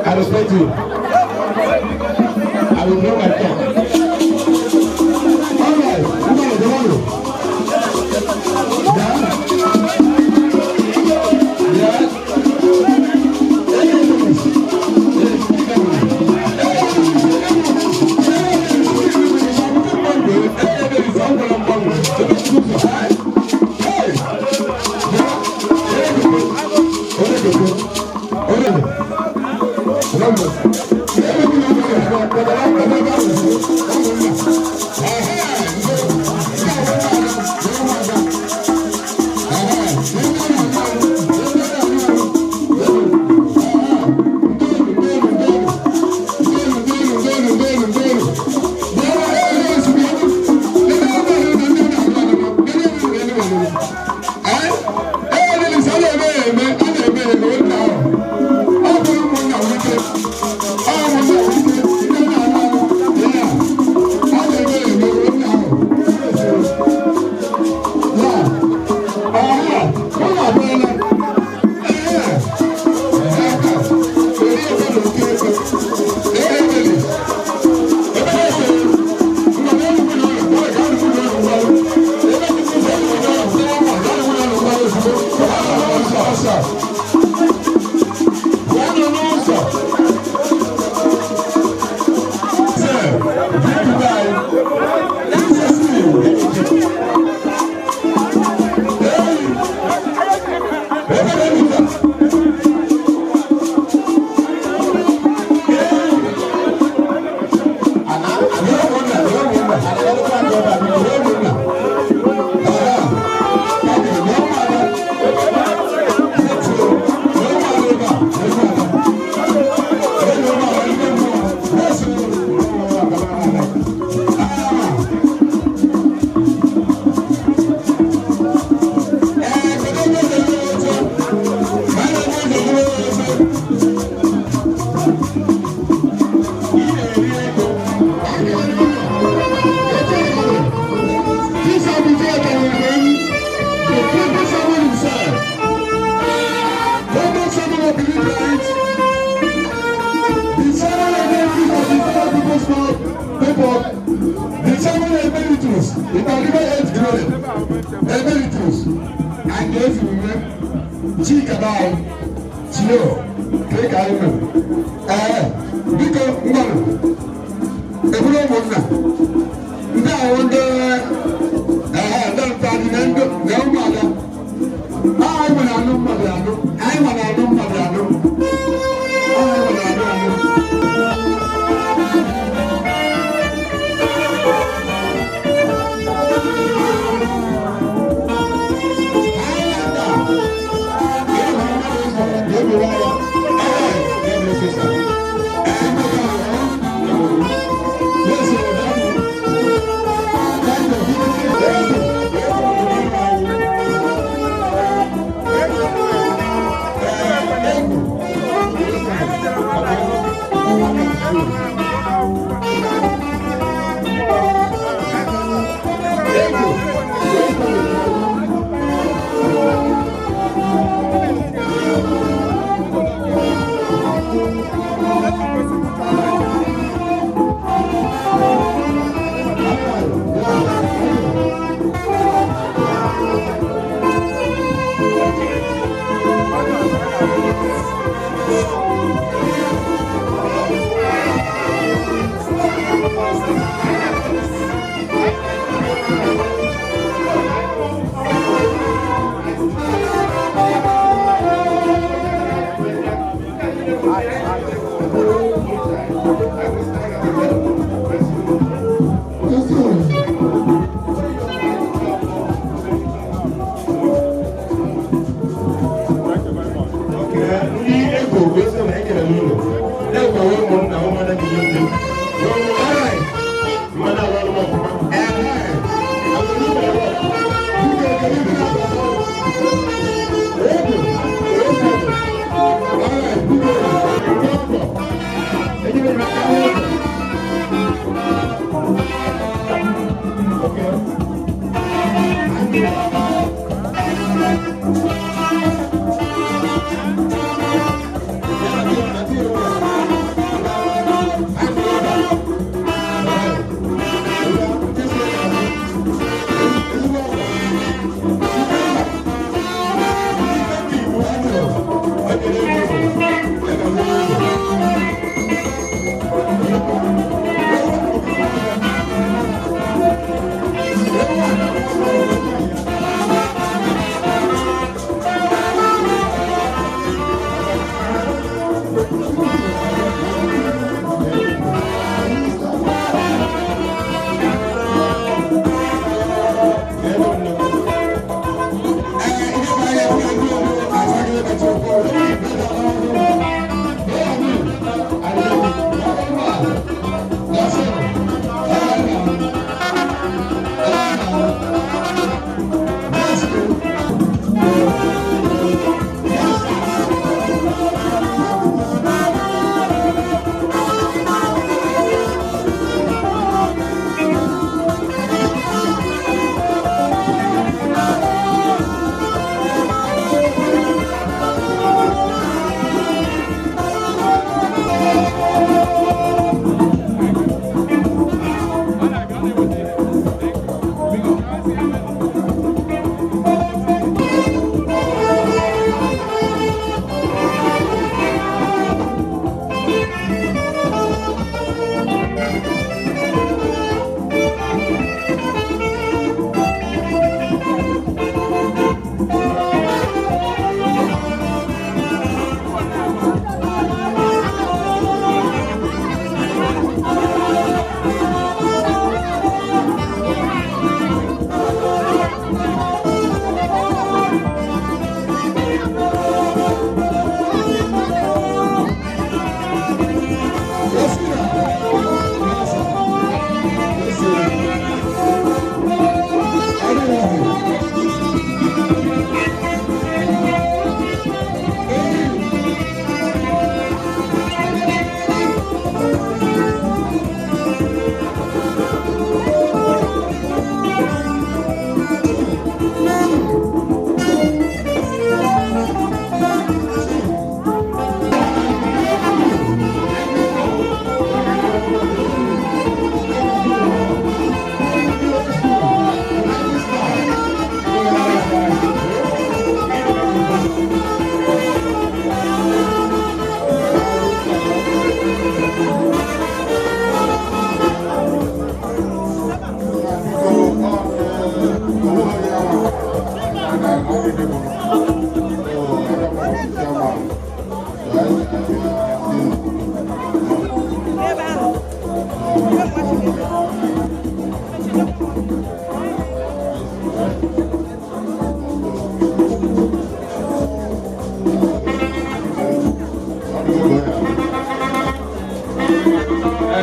I respect you. I will blow my talk. All right, woman, the one.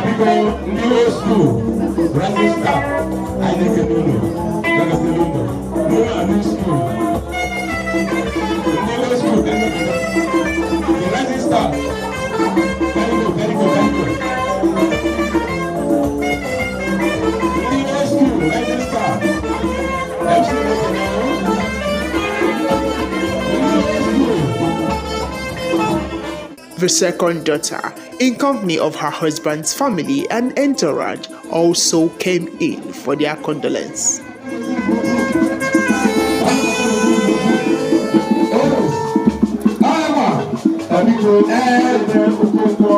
Biko, ndị old school rising star, anyị na-ekele unu gagasịrị unu n'ụlọ a. New school, ndị old school, the rising star, very good, very good, very good. Ndị old school rising star, MC na-ekele unu, ndị old school. The second daughter, in company of her husband's family and entourage, also came in for their condolence. Biko, ebe Okonkwo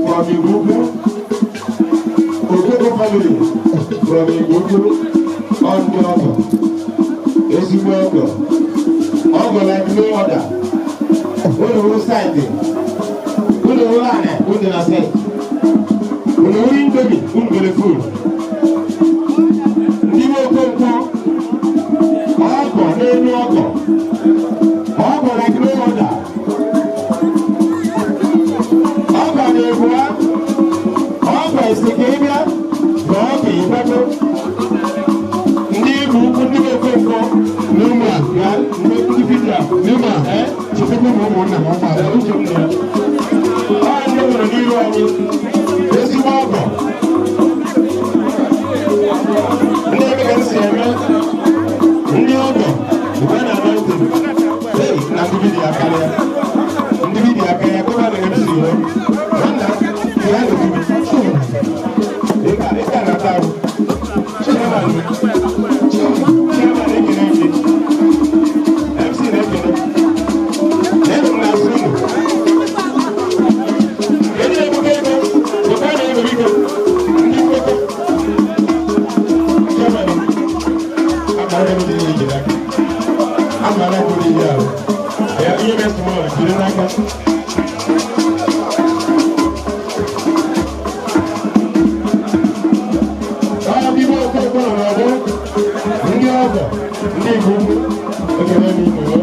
from Igbo, Okonkwo family from Igbo, ọ ndị ọgọ, ezigbo ọgọ, ọgọ like no other. Unu hụ site, unu hụ anị, unu na site, unu hụ Indomie, unu nwere food. Ndị be Okonkwo, ọgọ n'elu ọgọ, ọgọ like no other. Ọgọ na-ebu ha, ọgọ esi ka ị bịa na ọgọ ịkwado. Ndị Igbo ukwu, ndị Okonkwo na ụmụ ya, ndị dibịa n'ụmụ a, chetakwa na ụmụnna m ọgba uche m na ya. Ọ ndị nwere n'iru anyị, ezigbo ọgọ. Ndị ebe ka m si eme, ndị ọgọ, mgbe a na-ama ntị, hey, na ndị dibịa karịa. Ndị dibịa karịa, gọvanọ MC ya. Nwanna, ya na obibi. Ị ka na-ata arụ. Chairman, chairman ekele gị. MC na-ekele. Elu m na-asụ unu. Kedu ebuka ego? Ebuka na ego biko. Ndị mkpọkọ. Chairman, akara ego dị n'ihe n'aka. Amara ego dị ihe ahụ. Ya ihe na small jiri n'aka. Ọ bụ Okonkwo nọ n'ọgbọ, ndị ọgọ, ndị Igbo ukwu, ekele m unu.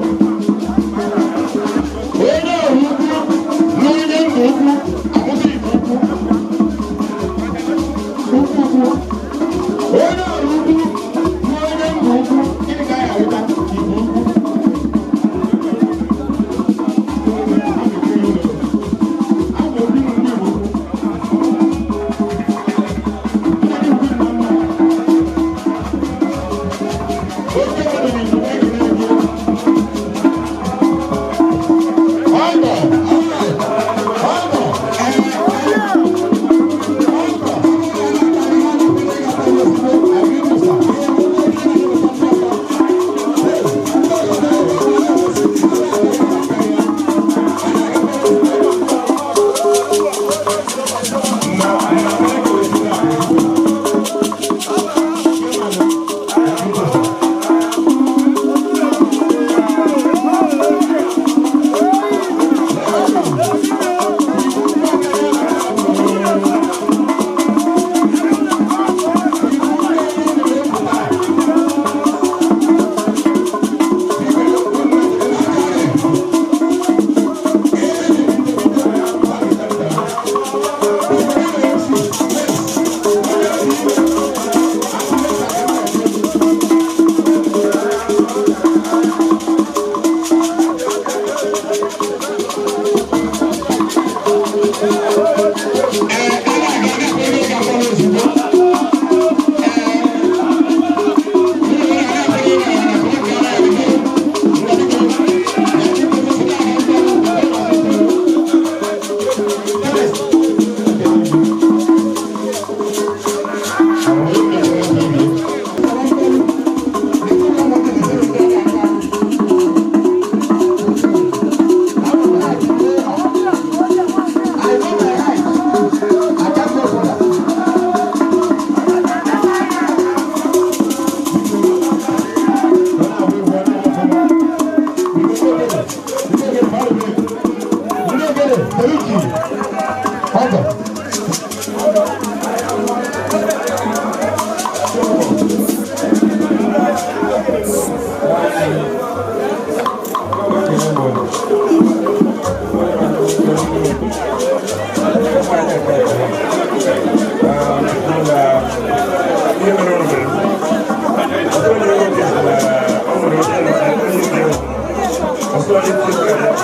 Onye ọrụ ukwu na onye mba ukwu amụta Igbo ukwu. Ukwu ukwu. Onye ọrụ ukwu na onye mba ukwu, gịnị ka anyị ahụta? Igbo ukwu. Oke mmadụ na Igbo ekele gị.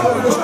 Thank you.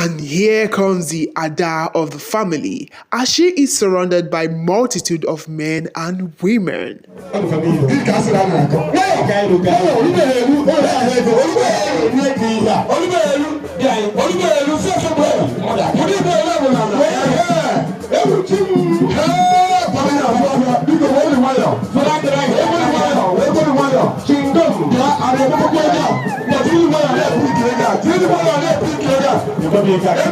And here comes the Ada of the family, as she is surrounded by multitude of men and women. Thank you.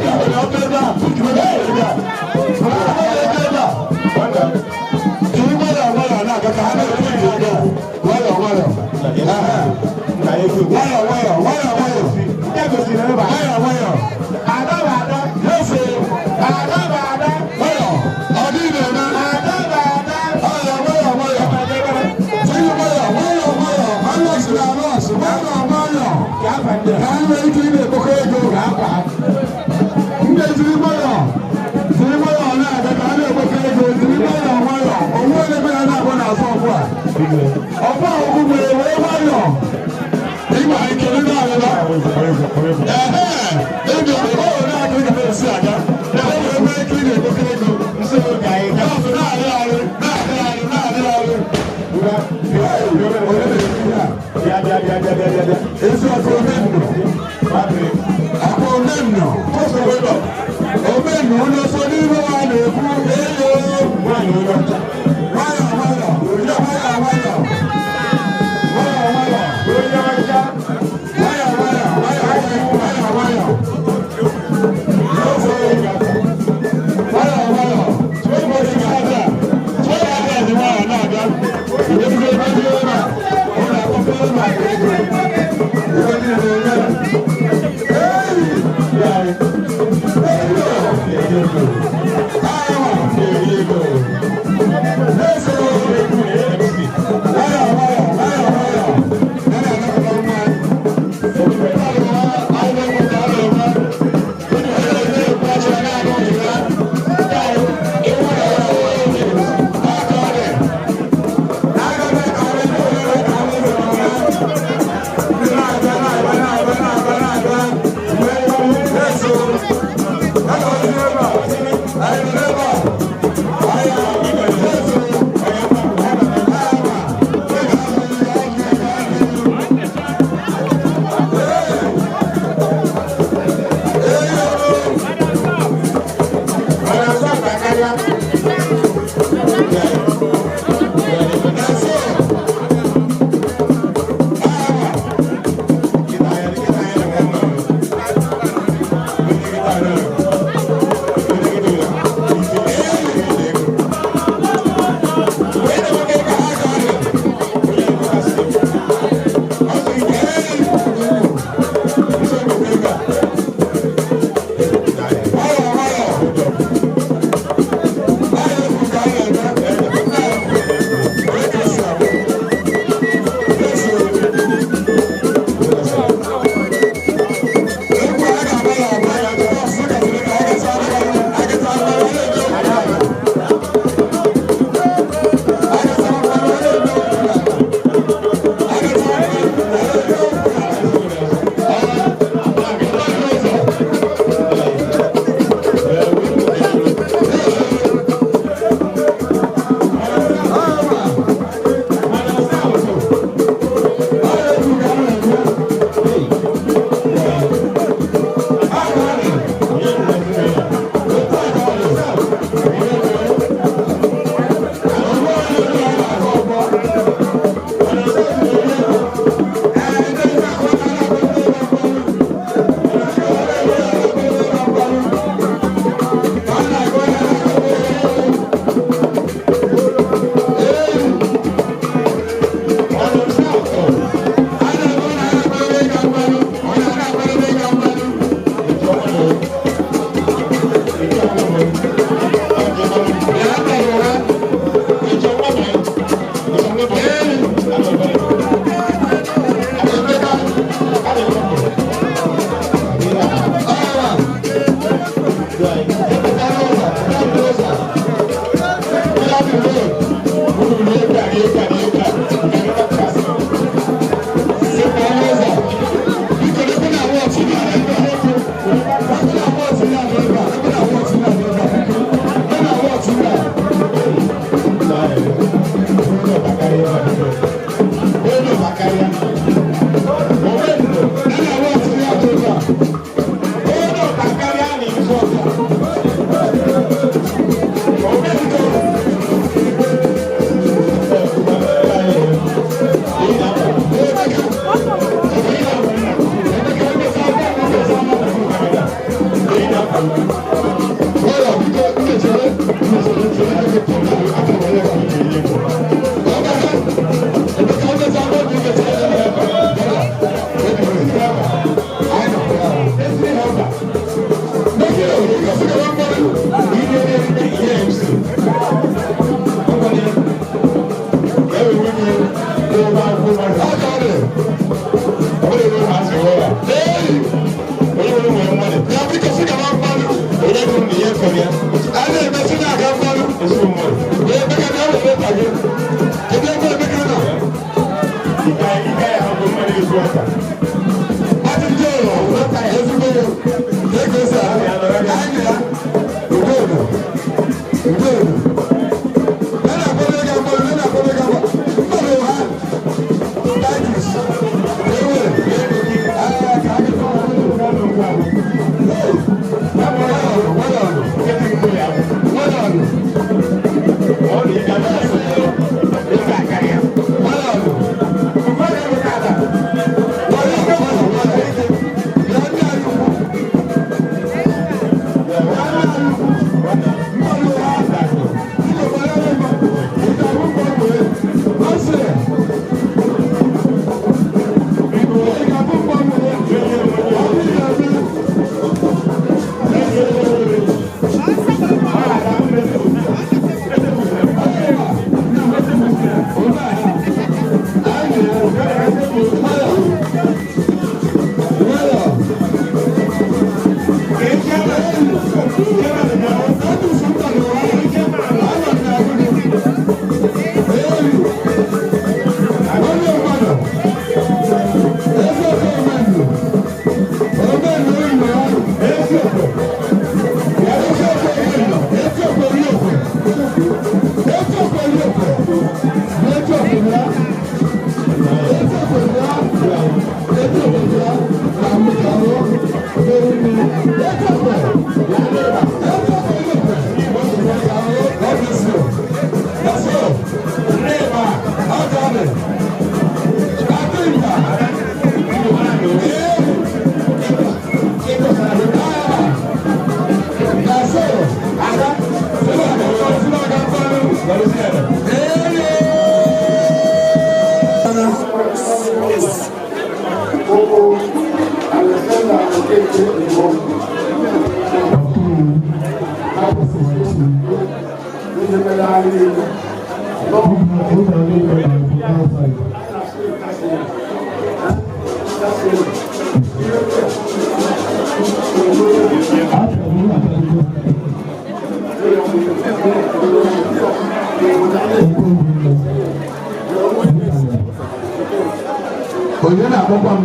Onye na-akpọkwa m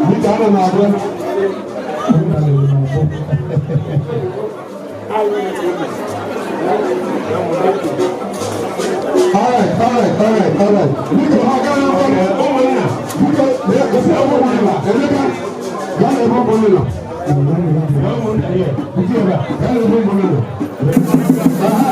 dịka anọ na-abịa. Alright, alright, alright, alright. Biko, ha gara ụmụnna. Biko, gosi ụmụnna. Emeka, gaa n'ebe ụmụnna nọ. Ụmụnna here. Ndị ebe a, gaa n'ebe ụmụnna nọ. Aha,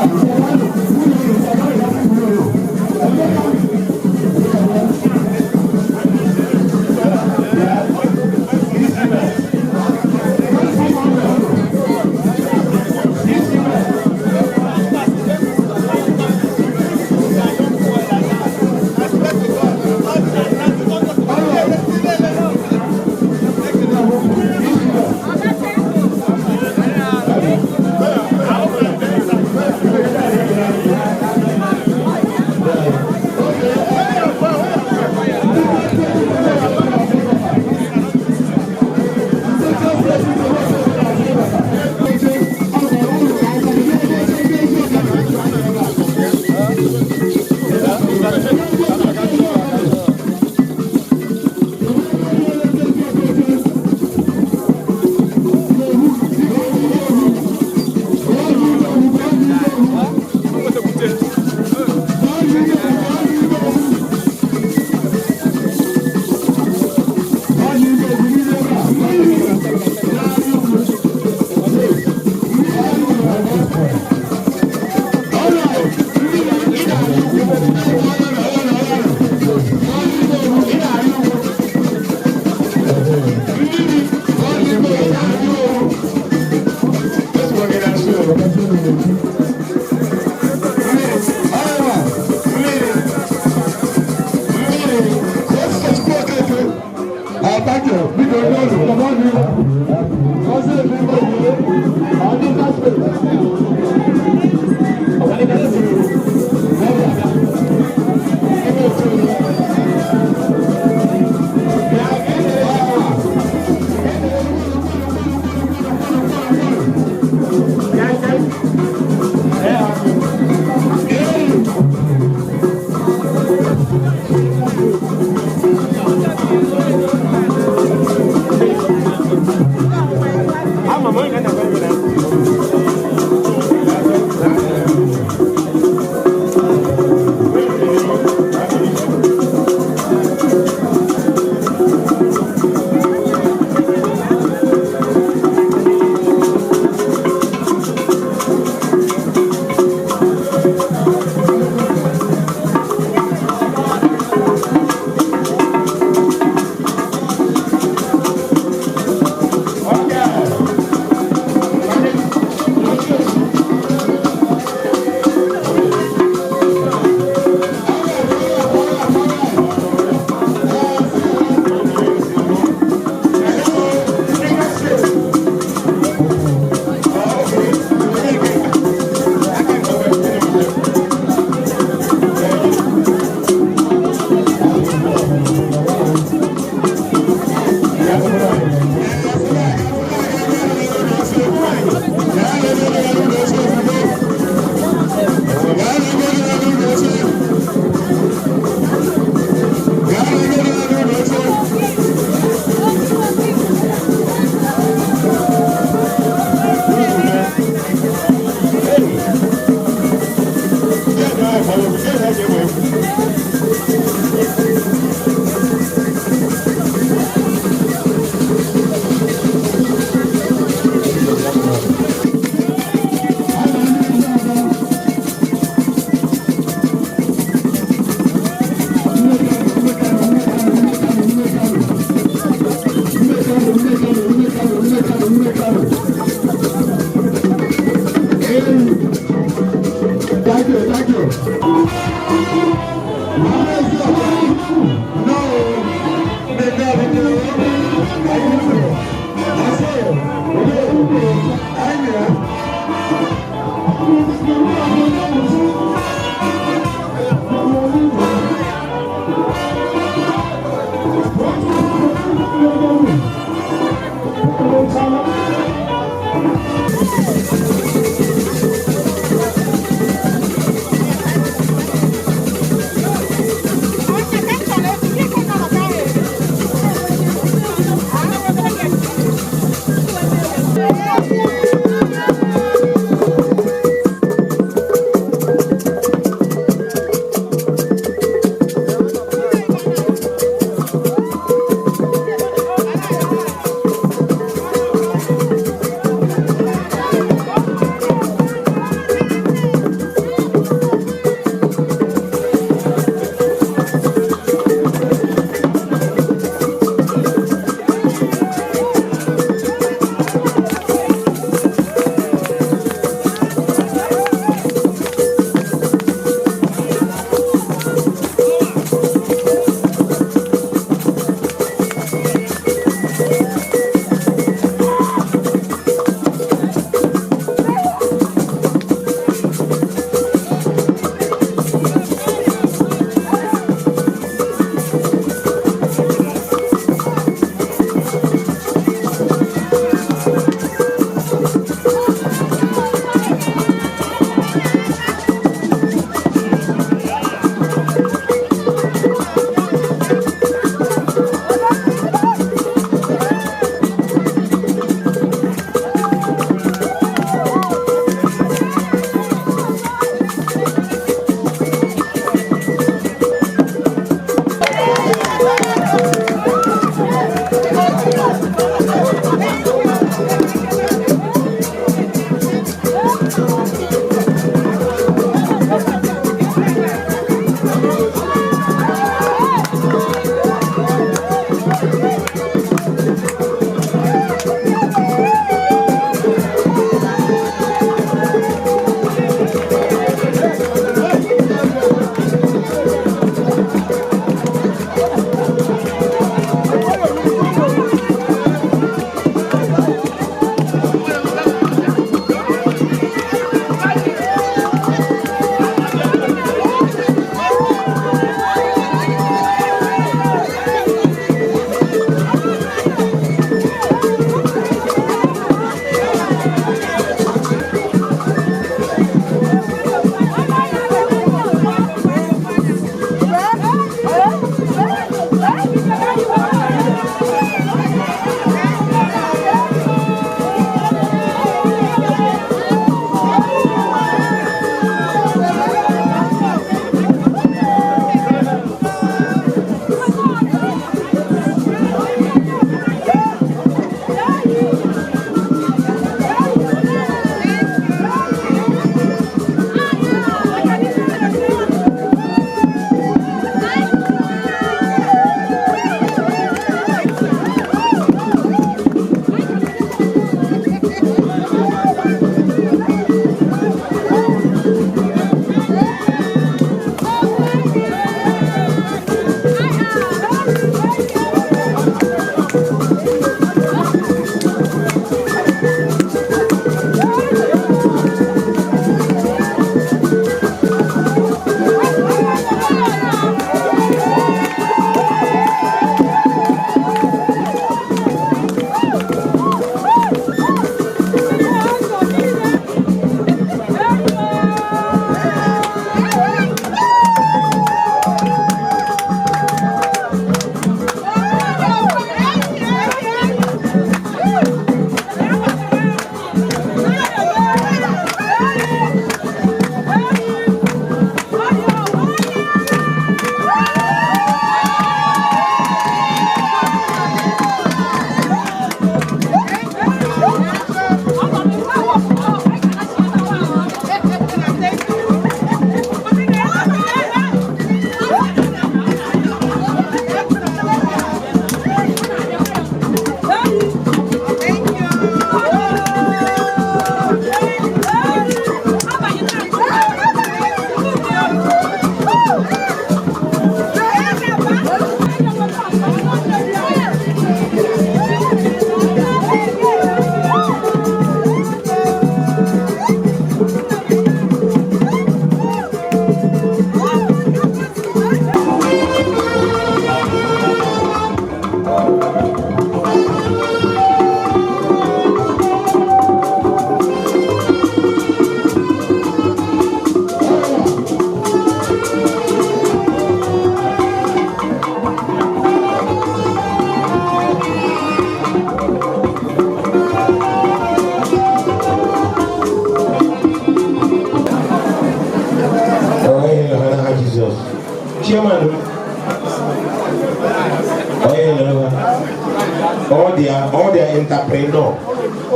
Entrepreneur,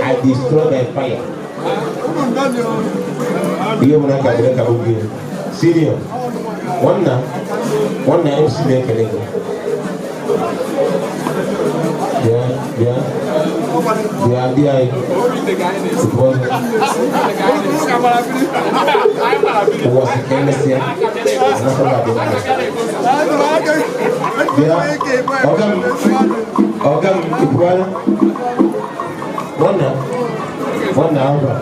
I destroy by fire. Ihe ọbụla kagburu akagbu gị. Senior, nwanna, nwanna MC na-ekele gị. Bịa, bịa, bịa, di anyị. Ụwa sị ka emesịa, anakọba dị mma. Bịa, ọga m, ọga m, ị pụọla? Nwanna, nwanna Alba.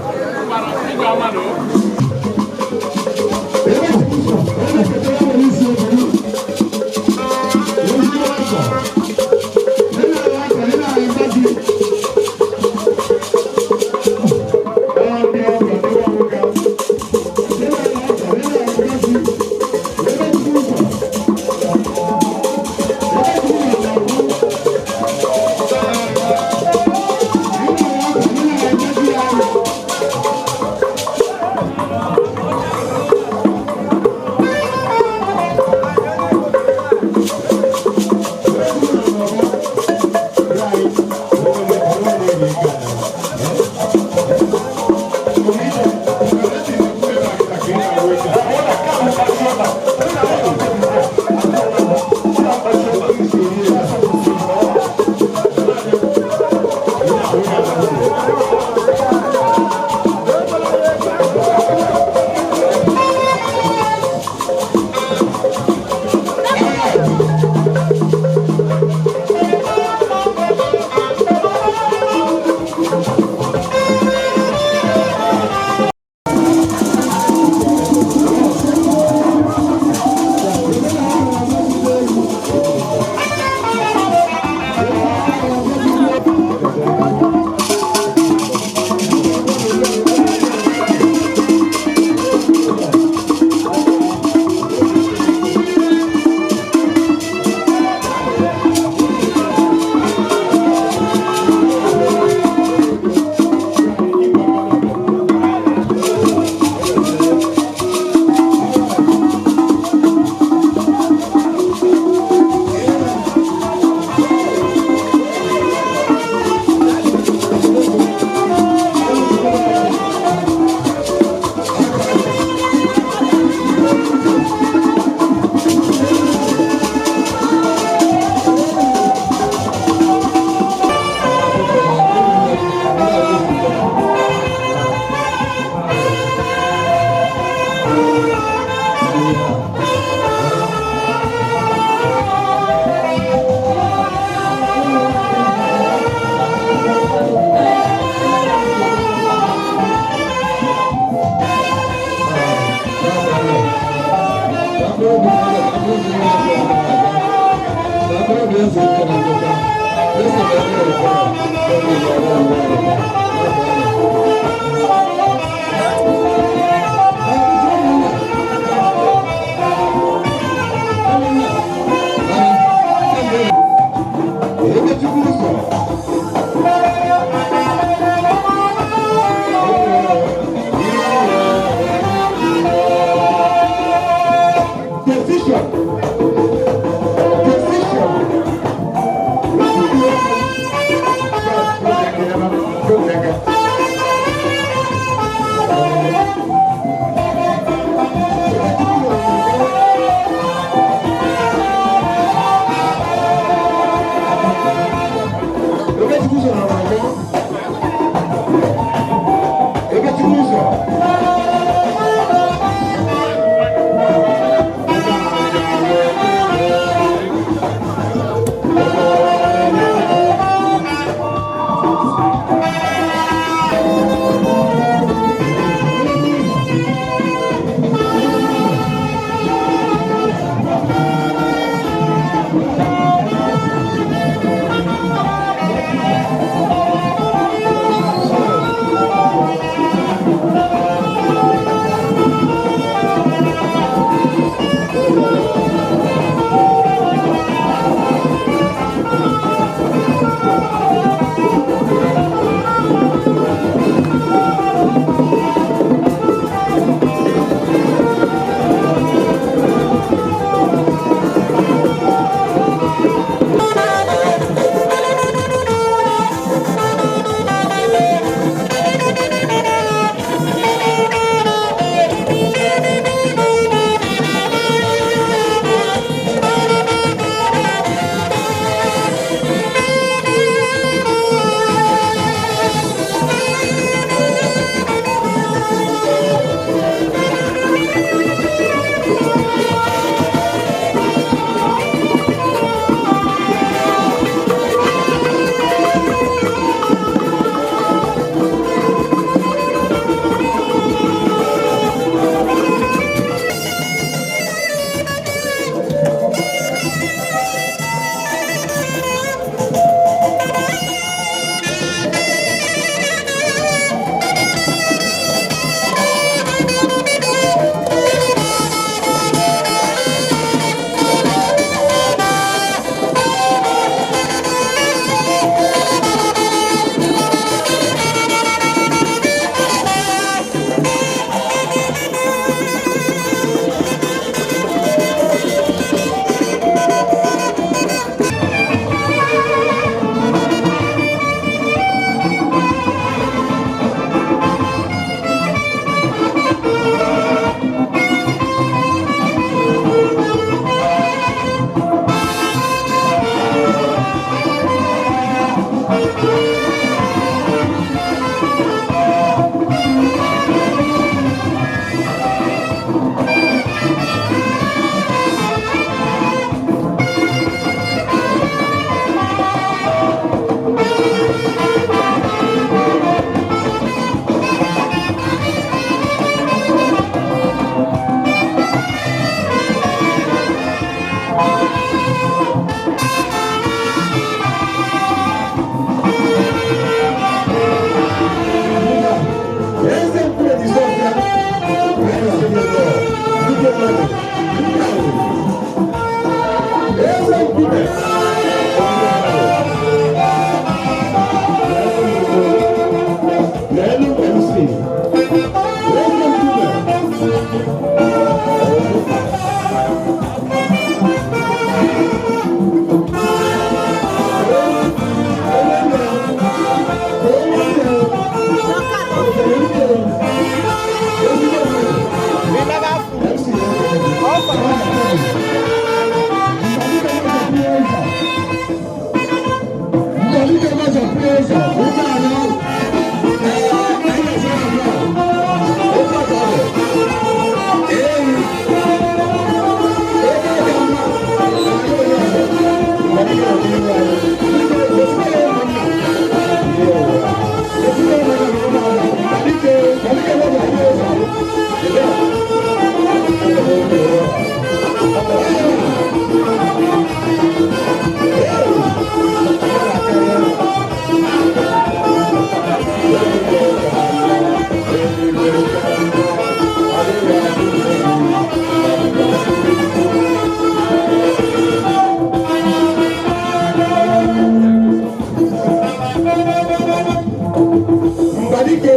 Mbadike,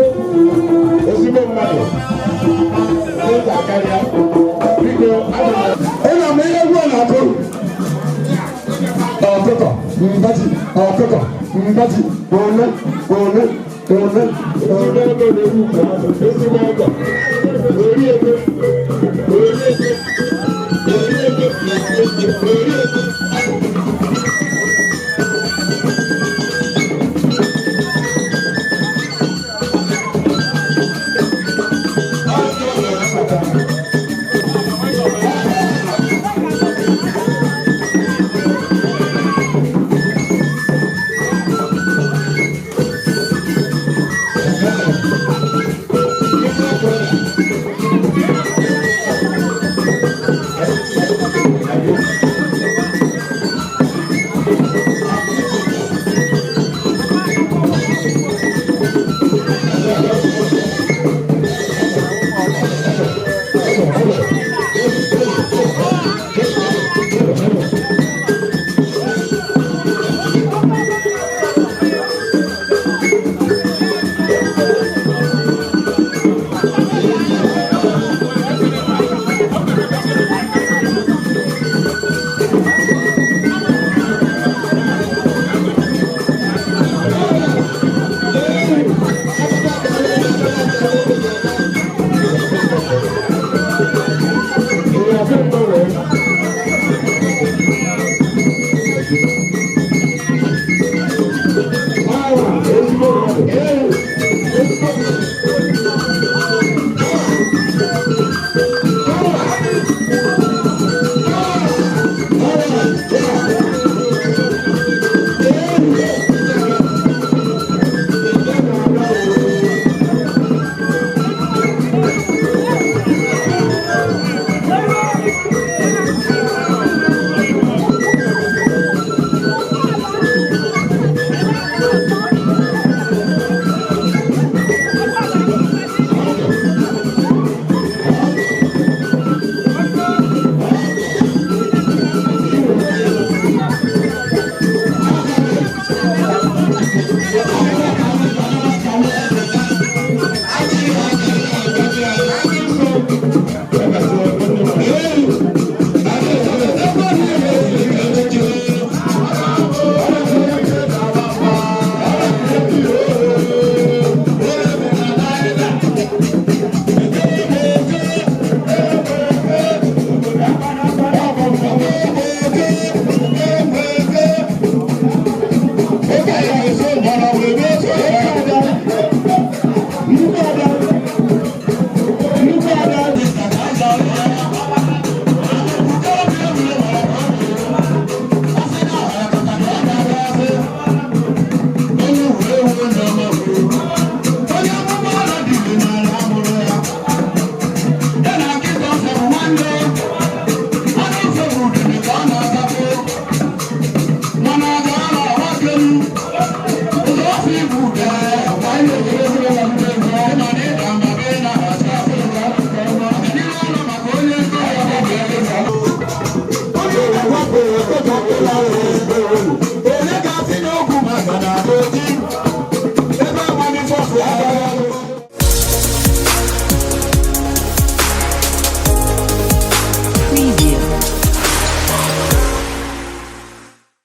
ezigbo mmadụ n'ụzọ karịa, biko. Ị na-ama ihe egwu a na-akụ? Ọkụkọ mbaji, ọkụkọ mbaji, ole ole ole ole. Ezigbo ọgọ, ori ego, ori ego, ori ego, ori ego. Onye ga-asị n'okwu maka na